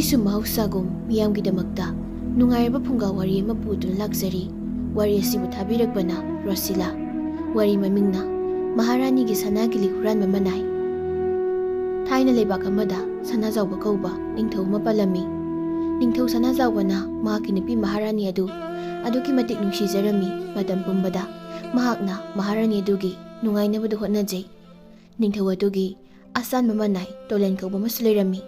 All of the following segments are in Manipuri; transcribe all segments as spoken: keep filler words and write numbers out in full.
ꯁꯨꯝ ꯃꯍꯧꯁꯥꯒꯨꯝ ꯃꯤꯌꯥꯝꯒꯤꯗꯃꯛꯇ ꯅꯨꯡꯉꯥꯏꯔꯕ ꯐꯨꯡꯒꯥ ꯋꯥꯔꯤ ꯑꯃ ꯄꯨꯗꯨꯅ ꯂꯥꯛꯆꯔꯤ꯫ ꯋꯥꯔꯤ ꯑꯁꯤꯕꯨ ꯊꯥꯕꯤꯔꯛꯄꯅ ꯔꯣꯁꯤꯂꯥ꯫ ꯋꯥꯔꯤ ꯃꯃꯤꯡꯅ ꯃꯍꯥꯔꯥꯅꯤꯒꯤ ꯁꯅꯥ ꯀꯤꯂꯤꯛ ꯍꯨꯔꯥꯟꯕ ꯃꯅꯥꯏ꯫ ꯊꯥꯏꯅ ꯂꯩꯕꯥꯛ ꯑꯃꯗ ꯁꯅꯥꯖꯥꯎꯕ ꯀꯧꯕ ꯅꯤꯡꯊꯧ ꯑꯃ ꯄꯥꯜꯂꯝꯃꯤ꯫ ꯅꯤꯡꯊꯧ ꯁꯅꯥꯖꯥꯎꯕꯅ ꯃꯍꯥꯛꯀꯤ ꯅꯨꯄꯤ ꯃꯍꯥꯔꯥꯅꯤ ꯑꯗꯨ ꯑꯗꯨꯛꯀꯤ ꯃꯇꯤꯛ ꯅꯨꯡꯁꯤꯖꯔꯝꯃꯤ꯫ ꯃꯇꯝ ꯄꯨꯝꯕꯗ ꯃꯍꯥꯛꯅ ꯃꯍꯥꯔꯥꯅꯤ ꯑꯗꯨꯒꯤ ꯅꯨꯡꯉꯥꯏꯅꯕꯗꯨ ꯍꯣꯠꯅꯖꯩ꯫ ꯅꯤꯡꯊꯧ ꯑꯗꯨꯒꯤ ꯑꯆꯥꯟꯕ ꯃꯅꯥꯏ ꯇꯣꯂꯦꯟ ꯀꯧꯕ ꯑꯃꯁꯨ ꯂꯩꯔꯝꯃꯤ꯫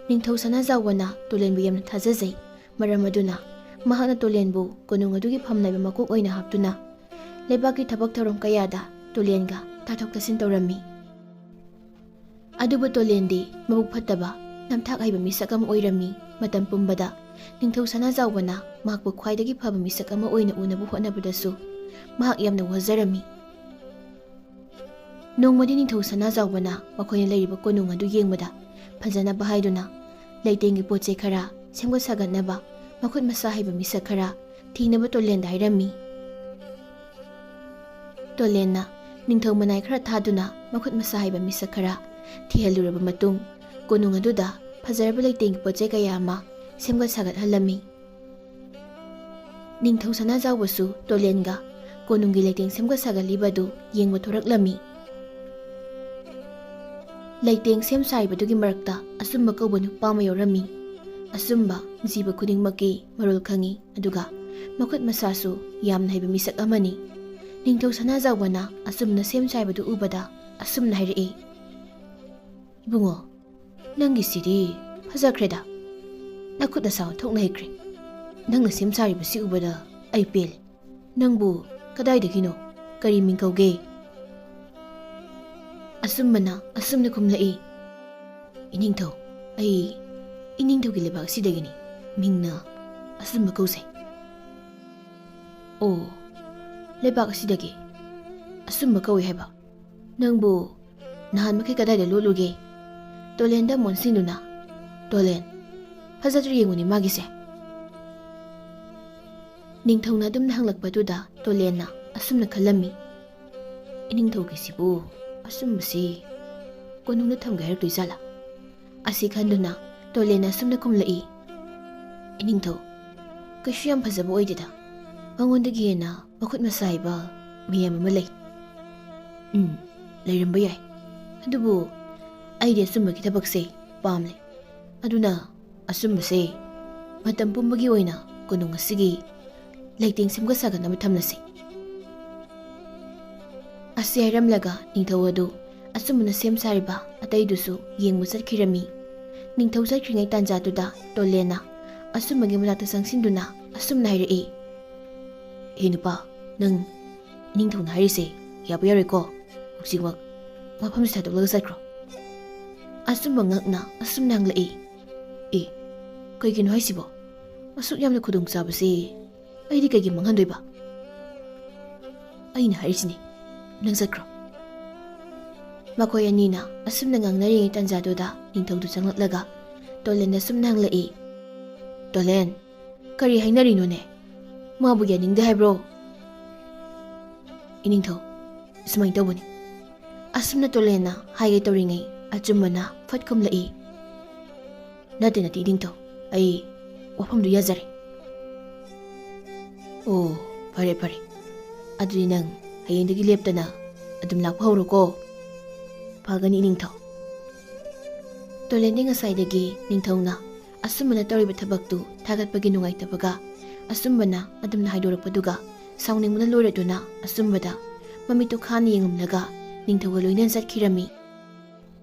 ꯅꯤꯡꯊꯧ ꯁꯅꯥꯖꯥꯎꯕꯅ ꯇꯣꯂꯦꯟꯕꯨ ꯌꯥꯝꯅ ꯊꯥꯖꯖꯩ꯫ ꯃꯔꯝ ꯑꯗꯨꯅ ꯃꯍꯥꯛꯅ ꯇꯣꯂꯦꯟꯕꯨ ꯀꯣꯅꯨꯡ ꯑꯗꯨꯒꯤ ꯐꯝꯅꯥꯏꯕ ꯃꯀꯣꯛ ꯑꯣꯏꯅ ꯍꯥꯞꯇꯨꯅ ꯂꯩꯕꯥꯛꯀꯤ ꯊꯕꯛ ꯊꯧꯔꯝ ꯀꯌꯥꯗ ꯇꯣꯂꯦꯟꯒ ꯇꯥꯊꯣꯛ ꯇꯥꯁꯤꯟ ꯇꯧꯔꯝꯃꯤ꯫ ꯑꯗꯨꯕꯨ ꯇꯣꯂꯦꯟꯗꯤ ꯃꯕꯨꯛ ꯐꯠꯇꯕ, ꯅꯝꯊꯥꯛ ꯍꯩꯕ ꯃꯤꯁꯛ ꯑꯃ ꯑꯣꯏꯔꯝꯃꯤ꯫ ꯃꯇꯝ ꯄꯨꯝꯕꯗ ꯅꯤꯡꯊꯧ ꯁꯅꯥꯖꯥꯎꯕꯅ ꯃꯍꯥꯛꯄꯨ ꯈ꯭ꯋꯥꯏꯗꯒꯤ ꯐꯕ ꯃꯤꯁꯛ ꯑꯃ ꯑꯣꯏꯅ ꯎꯅꯕ ꯍꯣꯠꯅꯕꯗꯁꯨ ꯃꯍꯥꯛ ꯌꯥꯝꯅ ꯋꯥꯖꯔꯝꯃꯤ꯫ ꯅꯣꯡꯃꯗꯤ ꯅꯤꯡꯊꯧ ꯁꯅꯥꯖꯥꯎꯕꯅ ꯃꯈꯣꯏꯅ ꯂꯩꯔꯤꯕ ꯀꯣꯅꯨꯡ ꯑꯗꯨ ꯌꯦꯡꯕꯗ ꯐꯖꯅꯕ ꯍꯥꯏꯗꯨꯅ ꯂꯩꯇꯦꯡꯒꯤ ꯄꯣꯠ ꯆꯩ ꯈꯔ ꯁꯦꯝꯒꯠ ꯁꯥꯒꯠꯅꯕ ꯃꯈꯨꯠ ꯃꯁꯥ ꯍꯩꯕ ꯃꯤꯁꯛ ꯈꯔ ꯊꯤꯅꯕ ꯇꯣꯂꯦꯟꯗ ꯍꯥꯏꯔꯝꯃꯤ꯫ ꯇꯣꯂꯦꯟꯅ ꯅꯤꯡꯊꯧ ꯃꯅꯥꯏ ꯈꯔ ꯊꯥꯗꯨꯅ ꯃꯈꯨꯠ ꯃꯁꯥ ꯍꯩꯕ ꯃꯤꯁꯛ ꯈꯔ ꯊꯤꯍꯜꯂꯨꯔꯕ ꯃꯇꯨꯡ ꯀꯣꯅꯨꯡ ꯑꯗꯨꯗ ꯐꯖꯔꯕ ꯂꯩꯇꯦꯡꯒꯤ ꯄꯣꯠ ꯆꯩ ꯀꯌꯥ ꯑꯃ ꯁꯦꯝꯒꯠ ꯁꯥꯒꯠꯍꯜꯂꯝꯃꯤ꯫ ꯅꯤꯡꯊꯧ ꯁꯅꯥꯖꯥꯎꯕꯁꯨ ꯇꯣꯂꯦꯟꯒ ꯀꯣꯅꯨꯡꯒꯤ ꯂꯩꯇꯦꯡ ꯁꯦꯝꯒꯠ ꯁꯥꯒꯠꯂꯤꯕ ꯑꯗꯨ ꯌꯦꯡꯕ ꯊꯣꯔꯛꯂꯝꯃꯤ꯫ ꯂꯩꯇꯦꯡ ꯁꯦꯝ ꯁꯥꯔꯤꯕꯗꯨꯒꯤ ꯃꯔꯛꯇ ꯑꯆꯨꯝꯕ ꯀꯧꯕ ꯅꯨꯄꯥ ꯑꯃ ꯌꯥꯎꯔꯝꯃꯤ꯫ ꯑꯆꯨꯝꯕ ꯖꯤꯕ ꯈꯨꯗꯤꯡꯃꯛꯀꯤ ꯃꯔꯣꯜ ꯈꯪꯏ, ꯑꯗꯨꯒ ꯃꯈꯨꯠ ꯃꯁꯥꯁꯨ ꯌꯥꯝꯅ ꯍꯩꯕ ꯃꯤꯁꯛ ꯑꯃꯅꯤ꯫ ꯅꯤꯡꯊꯧ ꯁꯅꯥꯖꯥꯎꯕꯅ ꯑꯆꯨꯝꯕꯅ ꯁꯦꯝ ꯁꯥꯔꯤꯕꯗꯨ ꯎꯕꯗ ꯑꯆꯨꯝꯅ ꯍꯥꯏꯔꯛꯏ, "ꯏꯕꯨꯡꯉꯣ, ꯅꯪꯒꯤꯁꯤꯗꯤ ꯐꯖꯈ꯭ꯔꯦꯗ꯫ ꯅꯈꯨꯠ ꯅꯁꯥ ꯑꯣꯟꯊꯣꯛꯅ ꯍꯩꯈ꯭ꯔꯦ꯫ ꯅꯪꯅ ꯁꯦꯝ ꯁꯥꯔꯤꯕꯁꯤ ꯎꯕꯗ ꯑꯩ ꯄꯦꯜꯂꯦ꯫ ꯅꯪꯕꯨ ꯀꯗꯥꯏꯗꯒꯤꯅꯣ? ꯀꯔꯤ ꯃꯤꯡ ꯀꯧꯒꯦ?" ꯑꯆꯨꯝꯕꯅ ꯑꯁꯨꯝꯅ ꯈꯨꯝꯂꯛꯏ, "ꯏꯅꯤꯡꯊꯧ, ꯑꯩ ꯏꯅꯤꯡꯊꯧꯒꯤ ꯂꯩꯕꯥꯛ ꯑꯁꯤꯗꯒꯤꯅꯤ꯫ ꯃꯤꯡꯅ ꯑꯆꯨꯝꯕ ꯀꯧꯖꯩ꯫" "ꯑꯣ, ꯂꯩꯕꯥꯛ ꯑꯁꯤꯗꯒꯤ ꯑꯆꯨꯝꯕ ꯀꯧꯏ ꯍꯥꯏꯕ? ꯅꯪꯕꯨ ꯅꯍꯥꯟ ꯃꯈꯩ ꯀꯗꯥꯏꯗ ꯂꯣꯠꯂꯨꯒꯦ?" ꯇꯣꯂꯦꯟꯗ ꯑꯃꯨꯛ ꯑꯣꯟꯁꯤꯟꯗꯨꯅ, "ꯇꯣꯂꯦꯟ, ꯐꯖꯗ꯭ꯔ ꯌꯦꯡꯉꯨꯅꯦ ꯃꯥꯒꯤꯁꯦ?" ꯅꯤꯡꯊꯧꯅ ꯑꯗꯨꯝꯅ ꯍꯪꯂꯛꯄꯗꯨꯗ ꯇꯣꯂꯦꯟꯅ ꯑꯁꯨꯝꯅ ꯈꯜꯂꯝꯃꯤ, "ꯏꯅꯤꯡꯊꯧꯒꯤꯁꯤꯕꯨ ꯑꯆꯨꯝꯕꯁꯤ ꯀꯣꯅꯨꯡꯗ ꯊꯝꯒꯦ ꯍꯥꯏꯔꯛꯇꯣꯏ ꯖꯥꯠꯂꯥ?" ꯑꯁꯤ ꯈꯟꯗꯨꯅ ꯇꯣꯂꯦꯟꯅ ꯑꯁꯨꯝꯅ ꯈꯨꯝꯂꯛꯏ, "ꯏꯅꯤꯡꯊꯧ, ꯀꯩꯁꯨ ꯌꯥꯝ ꯐꯖꯕ ꯑꯣꯏꯗꯦꯗ꯫ ꯃꯉꯣꯟꯗꯒꯤ ꯍꯦꯟꯅ ꯃꯈꯨꯠ ꯃꯁꯥ ꯍꯩꯕ ꯃꯌꯥꯝ ꯑꯃ ꯂꯩ꯫" "ꯎꯝ, ꯂꯩꯔꯝꯕ ꯌꯥꯏ꯫ ꯑꯗꯨꯕꯨ ꯑꯩꯗꯤ ꯑꯆꯨꯝꯕꯒꯤ ꯊꯕꯛꯁꯦ ꯄꯥꯝꯂꯦ꯫ ꯑꯗꯨꯅ ꯑꯆꯨꯝꯕꯁꯦ ꯃꯇꯝ ꯄꯨꯝꯕꯒꯤ ꯑꯣꯏꯅ ꯀꯣꯅꯨꯡ ꯑꯁꯤꯒꯤ ꯂꯩꯇꯦꯡ ꯁꯦꯝꯒꯠ ꯁꯥꯒꯠꯅꯕ ꯊꯝꯂꯁꯤ꯫" ꯑꯁꯤ ꯍꯥꯏꯔꯝꯂꯒ ꯅꯤꯡꯊꯧ ꯑꯗꯨ ꯑꯆꯨꯝꯕꯅ ꯁꯦꯝ ꯁꯥꯔꯤꯕ ꯑꯇꯩꯗꯨꯁꯨ ꯌꯦꯡꯕ ꯆꯠꯈꯤꯔꯝꯃꯤ꯫ ꯅꯤꯡꯊꯧ ꯆꯠꯈ꯭ꯔꯤꯉꯩ ꯇꯥꯟꯖꯥꯗꯨꯗ ꯇꯣꯂꯦꯟꯅ ꯑꯆꯨꯝꯕꯒꯤ ꯃꯅꯥꯛꯇ ꯆꯪꯁꯤꯟꯗꯨꯅ ꯑꯁꯨꯝꯅ ꯍꯥꯏꯔꯛꯏ, "ꯍꯦ ꯅꯨꯄꯥ, ꯅꯪ ꯅꯤꯡꯊꯧꯅ ꯍꯥꯏꯔꯤꯁꯦ ꯌꯥꯕ ꯌꯥꯔꯣꯏꯀꯣ꯫ ꯍꯧꯖꯤꯛꯃꯛ ꯃꯐꯝꯁꯤ ꯊꯥꯗꯣꯛꯂꯒ ꯆꯠꯈ꯭ꯔꯣ꯫" ꯑꯆꯨꯝꯕ ꯉꯛꯅ ꯑꯁꯨꯝꯅ ꯍꯪꯂꯛꯏ, "ꯑꯦ, ꯀꯩꯒꯤꯅꯣ ꯍꯥꯏꯁꯤꯕꯣ? ꯑꯁꯨꯛ ꯌꯥꯝꯅ ꯈꯨꯗꯣꯡꯆꯥꯕꯁꯤ ꯑꯩꯗꯤ ꯀꯩꯒꯤ ꯃꯥꯡꯍꯟꯗꯣꯏꯕ? ꯑꯩꯅ ꯍꯥꯏꯔꯤꯁꯤꯅꯤ, ꯅꯪ ꯆꯠꯈ꯭ꯔꯣ꯫" ꯃꯈꯣꯏ ꯑꯅꯤꯅ ꯑꯁꯨꯝꯅ ꯉꯥꯡꯅꯔꯤꯉꯩ ꯇꯥꯟꯖꯥꯗꯨꯗ ꯅꯤꯡꯊꯧꯗꯨ ꯆꯪꯂꯛꯂꯒ ꯇꯣꯂꯦꯟꯗ ꯑꯁꯨꯝꯅ ꯍꯪꯂꯛꯏ, "ꯇꯣꯂꯦꯟ, ꯀꯔꯤ ꯍꯥꯏꯅꯔꯤꯅꯣꯅꯦ? ꯃꯥꯕꯨ ꯌꯥꯅꯤꯡꯗꯦ ꯍꯥꯏꯕ꯭ꯔꯣ?" "ꯏꯅꯤꯡꯊꯧ, ꯁꯨꯃꯥꯏꯅ ꯇꯧꯕꯅꯤ꯫" ꯑꯁꯨꯝꯅ ꯇꯣꯂꯦꯟꯅ ꯍꯥꯏꯒꯦ ꯇꯧꯔꯤꯉꯩ ꯑꯆꯨꯝꯕꯅ ꯐꯠ ꯈꯨꯝꯂꯛꯏ, "ꯅꯠꯇꯦ, ꯅꯠꯇꯦ, ꯏꯅꯤꯡꯊꯧ, ꯑꯩ ꯋꯥꯐꯝꯗꯨ ꯌꯥꯖꯔꯦ꯫" "ꯑꯣ, ꯐꯔꯦ, ꯐꯔꯦ꯫ ꯑꯗꯨꯗꯤ ꯅꯪ ꯍꯌꯦꯡꯗꯒꯤ ꯂꯦꯞꯇꯅ ꯑꯗꯨꯝ ꯂꯥꯛꯄ ꯍꯧꯔꯣꯀꯣ꯫" "ꯐꯒꯅꯤ, ꯏꯅꯤꯡꯊꯧ꯫" ꯇꯣꯂꯦꯟꯗꯤ ꯉꯁꯥꯏꯗꯒꯤ ꯅꯤꯡꯊꯧꯅ ꯑꯁꯨꯝꯕꯅ ꯇꯧꯔꯤꯕ ꯊꯕꯛꯇꯨ ꯊꯥꯒꯠꯄꯒꯤ ꯅꯨꯡꯉꯥꯏꯇꯕꯒ ꯑꯁꯨꯝꯕꯅ ꯑꯗꯨꯝꯅ ꯍꯥꯏꯗꯣꯔꯛꯄꯗꯨꯒ ꯁꯥꯎꯅꯤꯡꯕꯅ ꯂꯣꯏꯔꯗꯨꯅ ꯑꯁꯨꯝꯕꯗ ꯃꯃꯤꯠꯇꯨ ꯈꯥꯅ ꯌꯦꯡꯉꯝꯂꯒ ꯅꯤꯡꯊꯧꯒ ꯂꯣꯏꯅꯅ ꯆꯠꯈꯤꯔꯝꯃꯤ꯫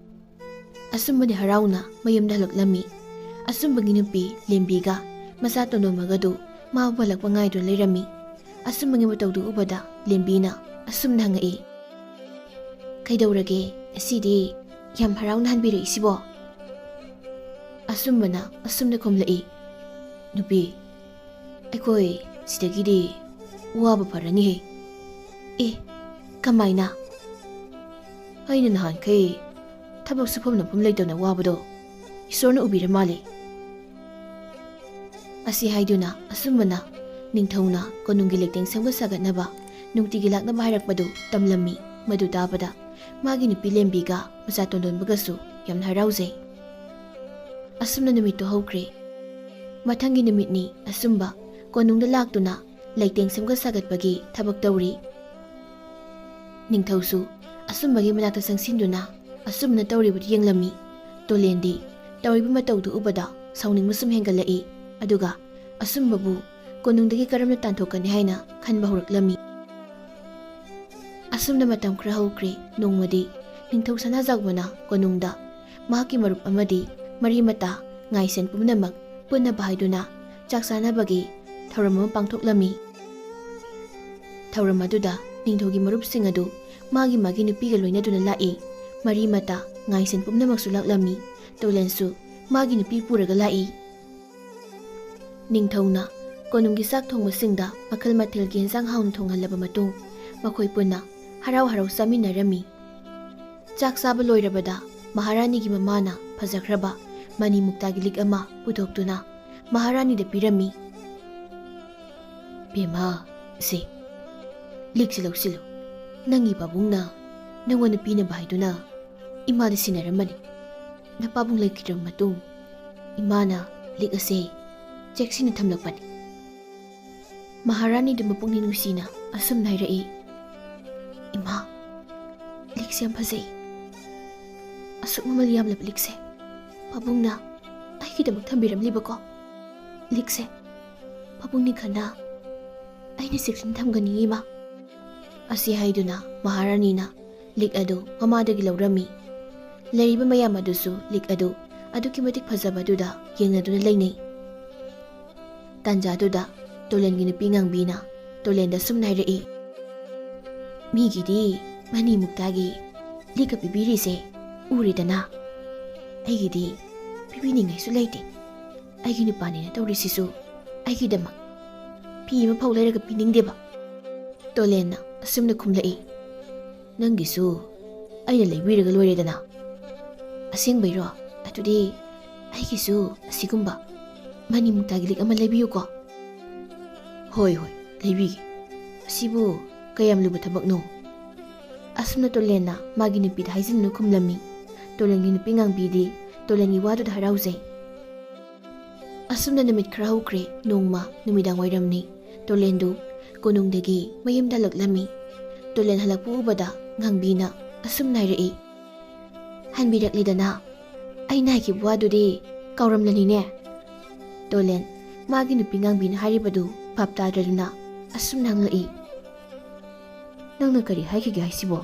ꯑꯁꯨꯝꯕꯗꯤ ꯍꯔꯥꯎꯅ ꯃꯌꯨꯝꯗ ꯍꯜꯂꯛꯂꯝꯃꯤ꯫ ꯑꯁꯨꯝꯕꯒꯤ ꯅꯨꯄꯤ ꯂꯦꯝꯕꯤꯒ ꯃꯆꯥ ꯇꯣꯟꯗꯣꯟꯕꯒꯗꯨ ꯃꯥꯕꯨ ꯍꯜꯂꯛꯄ ꯉꯥꯏꯗꯨꯅ ꯂꯩꯔꯝꯃꯤ꯫ ꯑꯁꯨꯝꯕꯒꯤ ꯃꯇꯧꯗꯨ ꯎꯕꯗ ꯂꯦꯝꯕꯤꯅ ꯑꯁꯨꯝꯅ ꯍꯪꯉꯛꯏ, "ꯀꯩꯗꯧꯔꯒꯦ? ꯉꯁꯤꯗꯤ ꯌꯥꯝ ꯍꯔꯥꯎꯅ ꯍꯟꯕꯤꯔꯛꯏꯁꯤꯕꯣ?" ꯑꯁꯨꯝꯕꯅ ꯑꯁꯨꯝꯅ ꯈꯨꯝꯂꯛꯏ, "ꯅꯨꯄꯤ, ꯑꯩꯈꯣꯏ ꯁꯤꯗꯒꯤꯗꯤ ꯋꯥꯕ ꯐꯔꯅꯤꯍꯦ꯫" "ꯑꯦ, ꯀꯃꯥꯏꯅ?" "ꯑꯩꯅ ꯅꯍꯥꯟꯈꯩ ꯊꯕꯛ ꯁꯨꯐꯝ ꯅꯣꯝꯐꯝ ꯂꯩꯇꯅ ꯋꯥꯕꯗꯣ ꯏꯁꯣꯔꯅ ꯎꯕꯤꯔ ꯃꯥꯜꯂꯦ꯫" ꯑꯁꯤ ꯍꯥꯏꯗꯨꯅ ꯑꯁꯨꯝꯕꯅ ꯅꯤꯡꯊꯧꯅ ꯀꯣꯅꯨꯡꯒꯤ ꯂꯩꯇꯦꯡ ꯁꯦꯝꯒꯠ ꯁꯥꯒꯠꯅꯕ ꯅꯨꯡꯇꯤꯒꯤ ꯂꯥꯛꯅꯕ ꯍꯥꯏꯔꯛꯄꯗꯨ ꯇꯝꯂꯝꯃꯤ꯫ ꯃꯗꯨ ꯇꯥꯕꯗ ꯃꯥꯒꯤ ꯅꯨꯄꯤ ꯂꯦꯝꯕꯤꯒ ꯃꯆꯥ ꯇꯣꯟꯗꯣꯟꯕꯒꯁꯨ ꯌꯥꯝꯅ ꯍꯔꯥꯎꯖꯩ꯫ ꯑꯁꯨꯝꯅ ꯅꯨꯃꯤꯠꯇꯨ ꯍꯧꯈ꯭ꯔꯦ꯫ ꯃꯊꯪꯒꯤ ꯅꯨꯃꯤꯠꯅꯤ ꯑꯁꯨꯝꯕ ꯀꯣꯅꯨꯡꯗ ꯂꯥꯛꯇꯨꯅ ꯂꯩꯇꯦꯡ ꯁꯦꯝꯒꯠ ꯁꯥꯒꯠꯄꯒꯤ ꯊꯕꯛ ꯇꯧꯔꯤ꯫ ꯅꯤꯡꯊꯧꯁꯨ ꯑꯁꯨꯝꯕꯒꯤ ꯃꯅꯥꯛꯇ ꯆꯪꯁꯤꯟꯗꯨꯅ ꯑꯁꯨꯝꯕꯅ ꯇꯧꯔꯤꯕꯗꯨ ꯌꯦꯡꯂꯝꯃꯤ꯫ ꯇꯣꯂꯦꯟꯗꯤ ꯇꯧꯔꯤꯕ ꯃꯇꯧꯗꯨ ꯎꯕꯗ ꯁꯥꯎꯅꯤꯡꯕ ꯁꯨꯝ ꯍꯦꯟꯒꯠꯂꯛꯏ꯫ ꯑꯗꯨꯒ ꯑꯁꯨꯝꯕꯕꯨ ꯀꯣꯅꯨꯡꯗꯒꯤ ꯀꯔꯝꯅ ꯇꯥꯟꯊꯣꯛꯀꯅꯤ ꯍꯥꯏꯅ ꯈꯟꯕ ꯍꯧꯔꯛꯂꯝꯃꯤ꯫ ꯑꯁꯨꯝꯅ ꯃꯇꯝ ꯈꯔ ꯍꯧꯈ꯭ꯔꯦ꯫ ꯅꯣꯡꯃꯗꯤ ꯅꯤꯡꯊꯧ ꯁꯅꯥꯖꯥꯎꯕꯅ ꯀꯣꯅꯨꯡꯗ ꯃꯍꯥꯛꯀꯤ ꯃꯔꯨꯞ ꯑꯃꯗꯤ ꯃꯔꯤ ꯃꯇꯥ ꯉꯥꯏꯁꯦꯟ ꯄꯨꯝꯅꯃꯛ ꯄꯨꯟꯅꯕ ꯍꯥꯏꯗꯨꯅ ꯆꯥꯛ ꯆꯥꯅꯕꯒꯤ ꯊꯧꯔꯝ ꯑꯃ ꯄꯥꯡꯊꯣꯛꯂꯝꯃꯤ꯫ ꯊꯧꯔꯝ ꯑꯗꯨꯗ ꯅꯤꯡꯊꯧꯒꯤ ꯃꯔꯨꯞꯁꯤꯡ ꯑꯗꯨ ꯃꯥꯒꯤ ꯃꯥꯒꯤ ꯅꯨꯄꯤꯒ ꯂꯣꯏꯅꯗꯨꯅ ꯂꯥꯛꯏ꯫ ꯃꯔꯤ ꯃꯇꯥ ꯉꯥꯏꯁꯦꯟ ꯄꯨꯝꯅꯃꯛꯁꯨ ꯂꯥꯛꯂꯝꯃꯤ꯫ ꯇꯣꯂꯦꯟꯁꯨ ꯃꯥꯒꯤ ꯅꯨꯄꯤ ꯄꯨꯔꯒ ꯂꯥꯛꯏ꯫ ꯅꯤꯡꯊꯧꯅ ꯀꯣꯅꯨꯡꯒꯤ ꯆꯥꯛ ꯊꯣꯡꯕꯁꯤꯡꯗ ꯃꯈꯜ ꯃꯊꯦꯜꯒꯤ ꯌꯦꯟꯁꯥꯡ ꯍꯥꯎꯅ ꯊꯣꯡꯍꯜꯂꯕ ꯃꯇꯨꯡ, ꯃꯈꯣꯏ ꯄꯨꯟꯅ ꯍꯔꯥꯎ ꯍꯔꯥꯎ ꯆꯥꯃꯤꯟꯅꯔꯝꯃꯤ꯫ ꯆꯥꯛ ꯆꯥꯕ ꯂꯣꯏꯔꯕꯗ ꯃꯍꯥꯔꯥꯅꯤꯒꯤ ꯃꯃꯥꯅ ꯐꯖꯈ꯭ꯔꯕ ꯃꯅꯤ ꯃꯨꯛꯇꯥꯒꯤ ꯂꯤꯛ ꯑꯃ ꯄꯨꯊꯣꯛꯇꯨꯅ ꯃꯍꯥꯔꯥꯅꯤꯗ ꯄꯤꯔꯝꯃꯤ꯫ "ꯕꯦꯝꯃ, ꯁꯦ, ꯂꯤꯛꯁꯤ ꯂꯧꯁꯤꯜꯂꯨ꯫ ꯅꯪꯒꯤ ꯄꯥꯕꯨꯡꯅ ꯅꯪꯉꯣꯟꯗ ꯄꯤꯅꯕ ꯍꯥꯏꯗꯨꯅ ꯏꯃꯥꯗ ꯁꯤꯟꯅꯔꯝꯕꯅꯤ꯫ ꯅꯄꯥꯕꯨꯡ ꯂꯩꯈꯤꯗ꯭ꯔꯕ ꯃꯇꯨꯡ ꯏꯃꯥꯅ ꯂꯤꯛ ꯑꯁꯦ ꯆꯦꯛꯁꯤꯟꯅ ꯊꯝꯂꯛꯄꯅꯤ꯫" ꯃꯍꯥꯔꯥꯅꯤꯗꯨ ꯃꯄꯨꯛꯅꯤꯡ ꯅꯨꯡꯁꯤꯅ ꯑꯁꯨꯝꯅ ꯍꯥꯏꯔꯛꯏ, "ꯏꯃꯥ, ꯂꯤꯛꯁꯦ ꯌꯥꯝ ꯐꯖꯩ꯫ ꯑꯁꯨꯛ ꯃꯃꯜ ꯌꯥꯝꯂꯕ ꯂꯤꯛꯁꯦ ꯄꯥꯕꯨꯡꯅ ꯑꯩꯒꯤꯗꯃꯛ ꯊꯝꯕꯤꯔꯝꯂꯤꯕꯀꯣ꯫ ꯂꯤꯛꯁꯦ ꯄꯥꯕꯨꯡ ꯅꯤꯡꯈꯠꯅ ꯑꯩꯅ ꯆꯦꯛꯁꯤꯟꯅ ꯊꯝꯒꯅꯤ, ꯏꯃꯥ꯫" ꯑꯁꯤ ꯍꯥꯏꯗꯨꯅ ꯃꯍꯥꯔꯥꯅꯤꯅ ꯂꯤꯛ ꯑꯗꯨ ꯃꯃꯥꯗꯒꯤ ꯂꯧꯔꯝꯃꯤ꯫ ꯂꯩꯔꯤꯕ ꯃꯌꯥꯝ ꯑꯗꯨꯁꯨ ꯂꯤꯛ ꯑꯗꯨ ꯑꯗꯨꯛꯀꯤ ꯃꯇꯤꯛ ꯐꯖꯕꯗꯨꯗ ꯌꯦꯡꯅꯗꯨꯅ ꯂꯩꯅꯩ꯫ ꯇꯥꯟꯖꯥꯗꯨꯗ ꯇꯣꯂꯦꯟꯒꯤ ꯅꯨꯄꯤ ꯉꯥꯡꯕꯤꯅ ꯇꯣꯂꯦꯟꯗ ꯁꯨꯝꯅ ꯍꯥꯏꯔꯛꯏ, "ꯃꯤꯒꯤꯗꯤ ꯃꯅꯤ ꯃꯨꯛꯇꯥꯒꯤ ꯂꯤꯛꯀ ꯄꯤꯕꯤꯔꯤꯁꯦ ꯎꯔꯦꯗꯅ, ꯑꯩꯒꯤꯗꯤ ꯄꯤꯕꯤꯅꯤꯡꯉꯥꯏꯁꯨ ꯂꯩꯇꯦ꯫ ꯑꯩꯒꯤ ꯅꯨꯄꯥꯅꯦꯅ ꯇꯧꯔꯤꯁꯤꯁꯨ ꯑꯩꯒꯤꯗꯃꯛ ꯐꯤ ꯑꯃ ꯐꯥꯎ ꯂꯩꯔꯒ ꯄꯤꯅꯤꯡꯗꯦꯕ꯫" ꯇꯣꯂꯦꯟꯅ ꯑꯁꯨꯝꯅ ꯈꯨꯝꯂꯛꯏ, "ꯅꯪꯒꯤꯁꯨ ꯑꯩꯅ ꯂꯩꯕꯤꯔꯒ ꯂꯣꯏꯔꯦꯗꯅ꯫" "ꯑꯁꯦꯡꯕꯩꯔꯣ? ꯑꯗꯨꯗꯤ ꯑꯩꯒꯤꯁꯨ ꯑꯁꯤꯒꯨꯝꯕ ꯃꯅꯤ ꯃꯨꯛꯇꯥꯒꯤ ꯂꯤꯛ ꯑꯃ ꯂꯩꯕꯤꯌꯨꯀꯣ꯫" "ꯍꯣꯏ, ꯍꯣꯏ, ꯂꯩꯕꯤꯒꯦ꯫ ꯑꯁꯤꯕꯨ ꯀꯌꯥꯝ ꯂꯨꯕ ꯊꯕꯛꯅꯣ?" ꯑꯁꯨꯝꯅ ꯇꯣꯂꯦꯟꯅ ꯃꯥꯒꯤ ꯅꯨꯄꯤꯗ ꯍꯥꯏꯖꯤꯟꯗꯨꯅ ꯈꯨꯝꯂꯝꯃꯤ꯫ ꯇꯣꯂꯦꯟꯒꯤ ꯅꯨꯄꯤ ꯉꯥꯡꯕꯤꯗꯤ ꯇꯣꯂꯦꯟꯒꯤ ꯋꯥꯗꯨꯗ ꯍꯔꯥꯎꯖꯩ꯫ ꯑꯁꯨꯝꯅ ꯅꯨꯃꯤꯠ ꯈꯔ ꯍꯧꯈ꯭ꯔꯦ꯫ ꯅꯣꯡꯃ ꯅꯨꯃꯤꯗꯥꯡ ꯋꯥꯏꯔꯝꯅꯤ꯫ ꯇꯣꯂꯦꯟꯗꯨ ꯀꯣꯅꯨꯡꯗꯒꯤ ꯃꯌꯨꯝꯗ ꯍꯜꯂꯛꯂꯝꯃꯤ꯫ ꯇꯣꯂꯦꯟ ꯍꯜꯂꯛꯄ ꯎꯕꯗ ꯉꯥꯡꯕꯤꯅ ꯑꯁꯨꯝꯅ ꯍꯥꯏꯔꯛꯏ, "ꯍꯟꯕꯤꯔꯛꯂꯦꯗꯅ꯫ ꯑꯩꯅ ꯍꯥꯏꯈꯤꯕ ꯋꯥꯗꯨꯗꯤ ꯀꯥꯎꯔꯝꯂꯅꯤꯅꯦ?" ꯇꯣꯂꯦꯟ ꯃꯥꯒꯤ ꯅꯨꯄꯤ ꯉꯥꯡꯕꯤꯅ ꯍꯥꯏꯔꯤꯕꯗꯨ ꯚꯥꯞ ꯇꯥꯗ꯭ꯔꯗꯨꯅ ꯑꯁꯨꯝꯅ ꯍꯪꯂꯛꯏ, "ꯅꯪꯅ ꯀꯔꯤ ꯍꯥꯏꯈꯤꯒꯦ ꯍꯥꯏꯁꯤꯕꯣ?"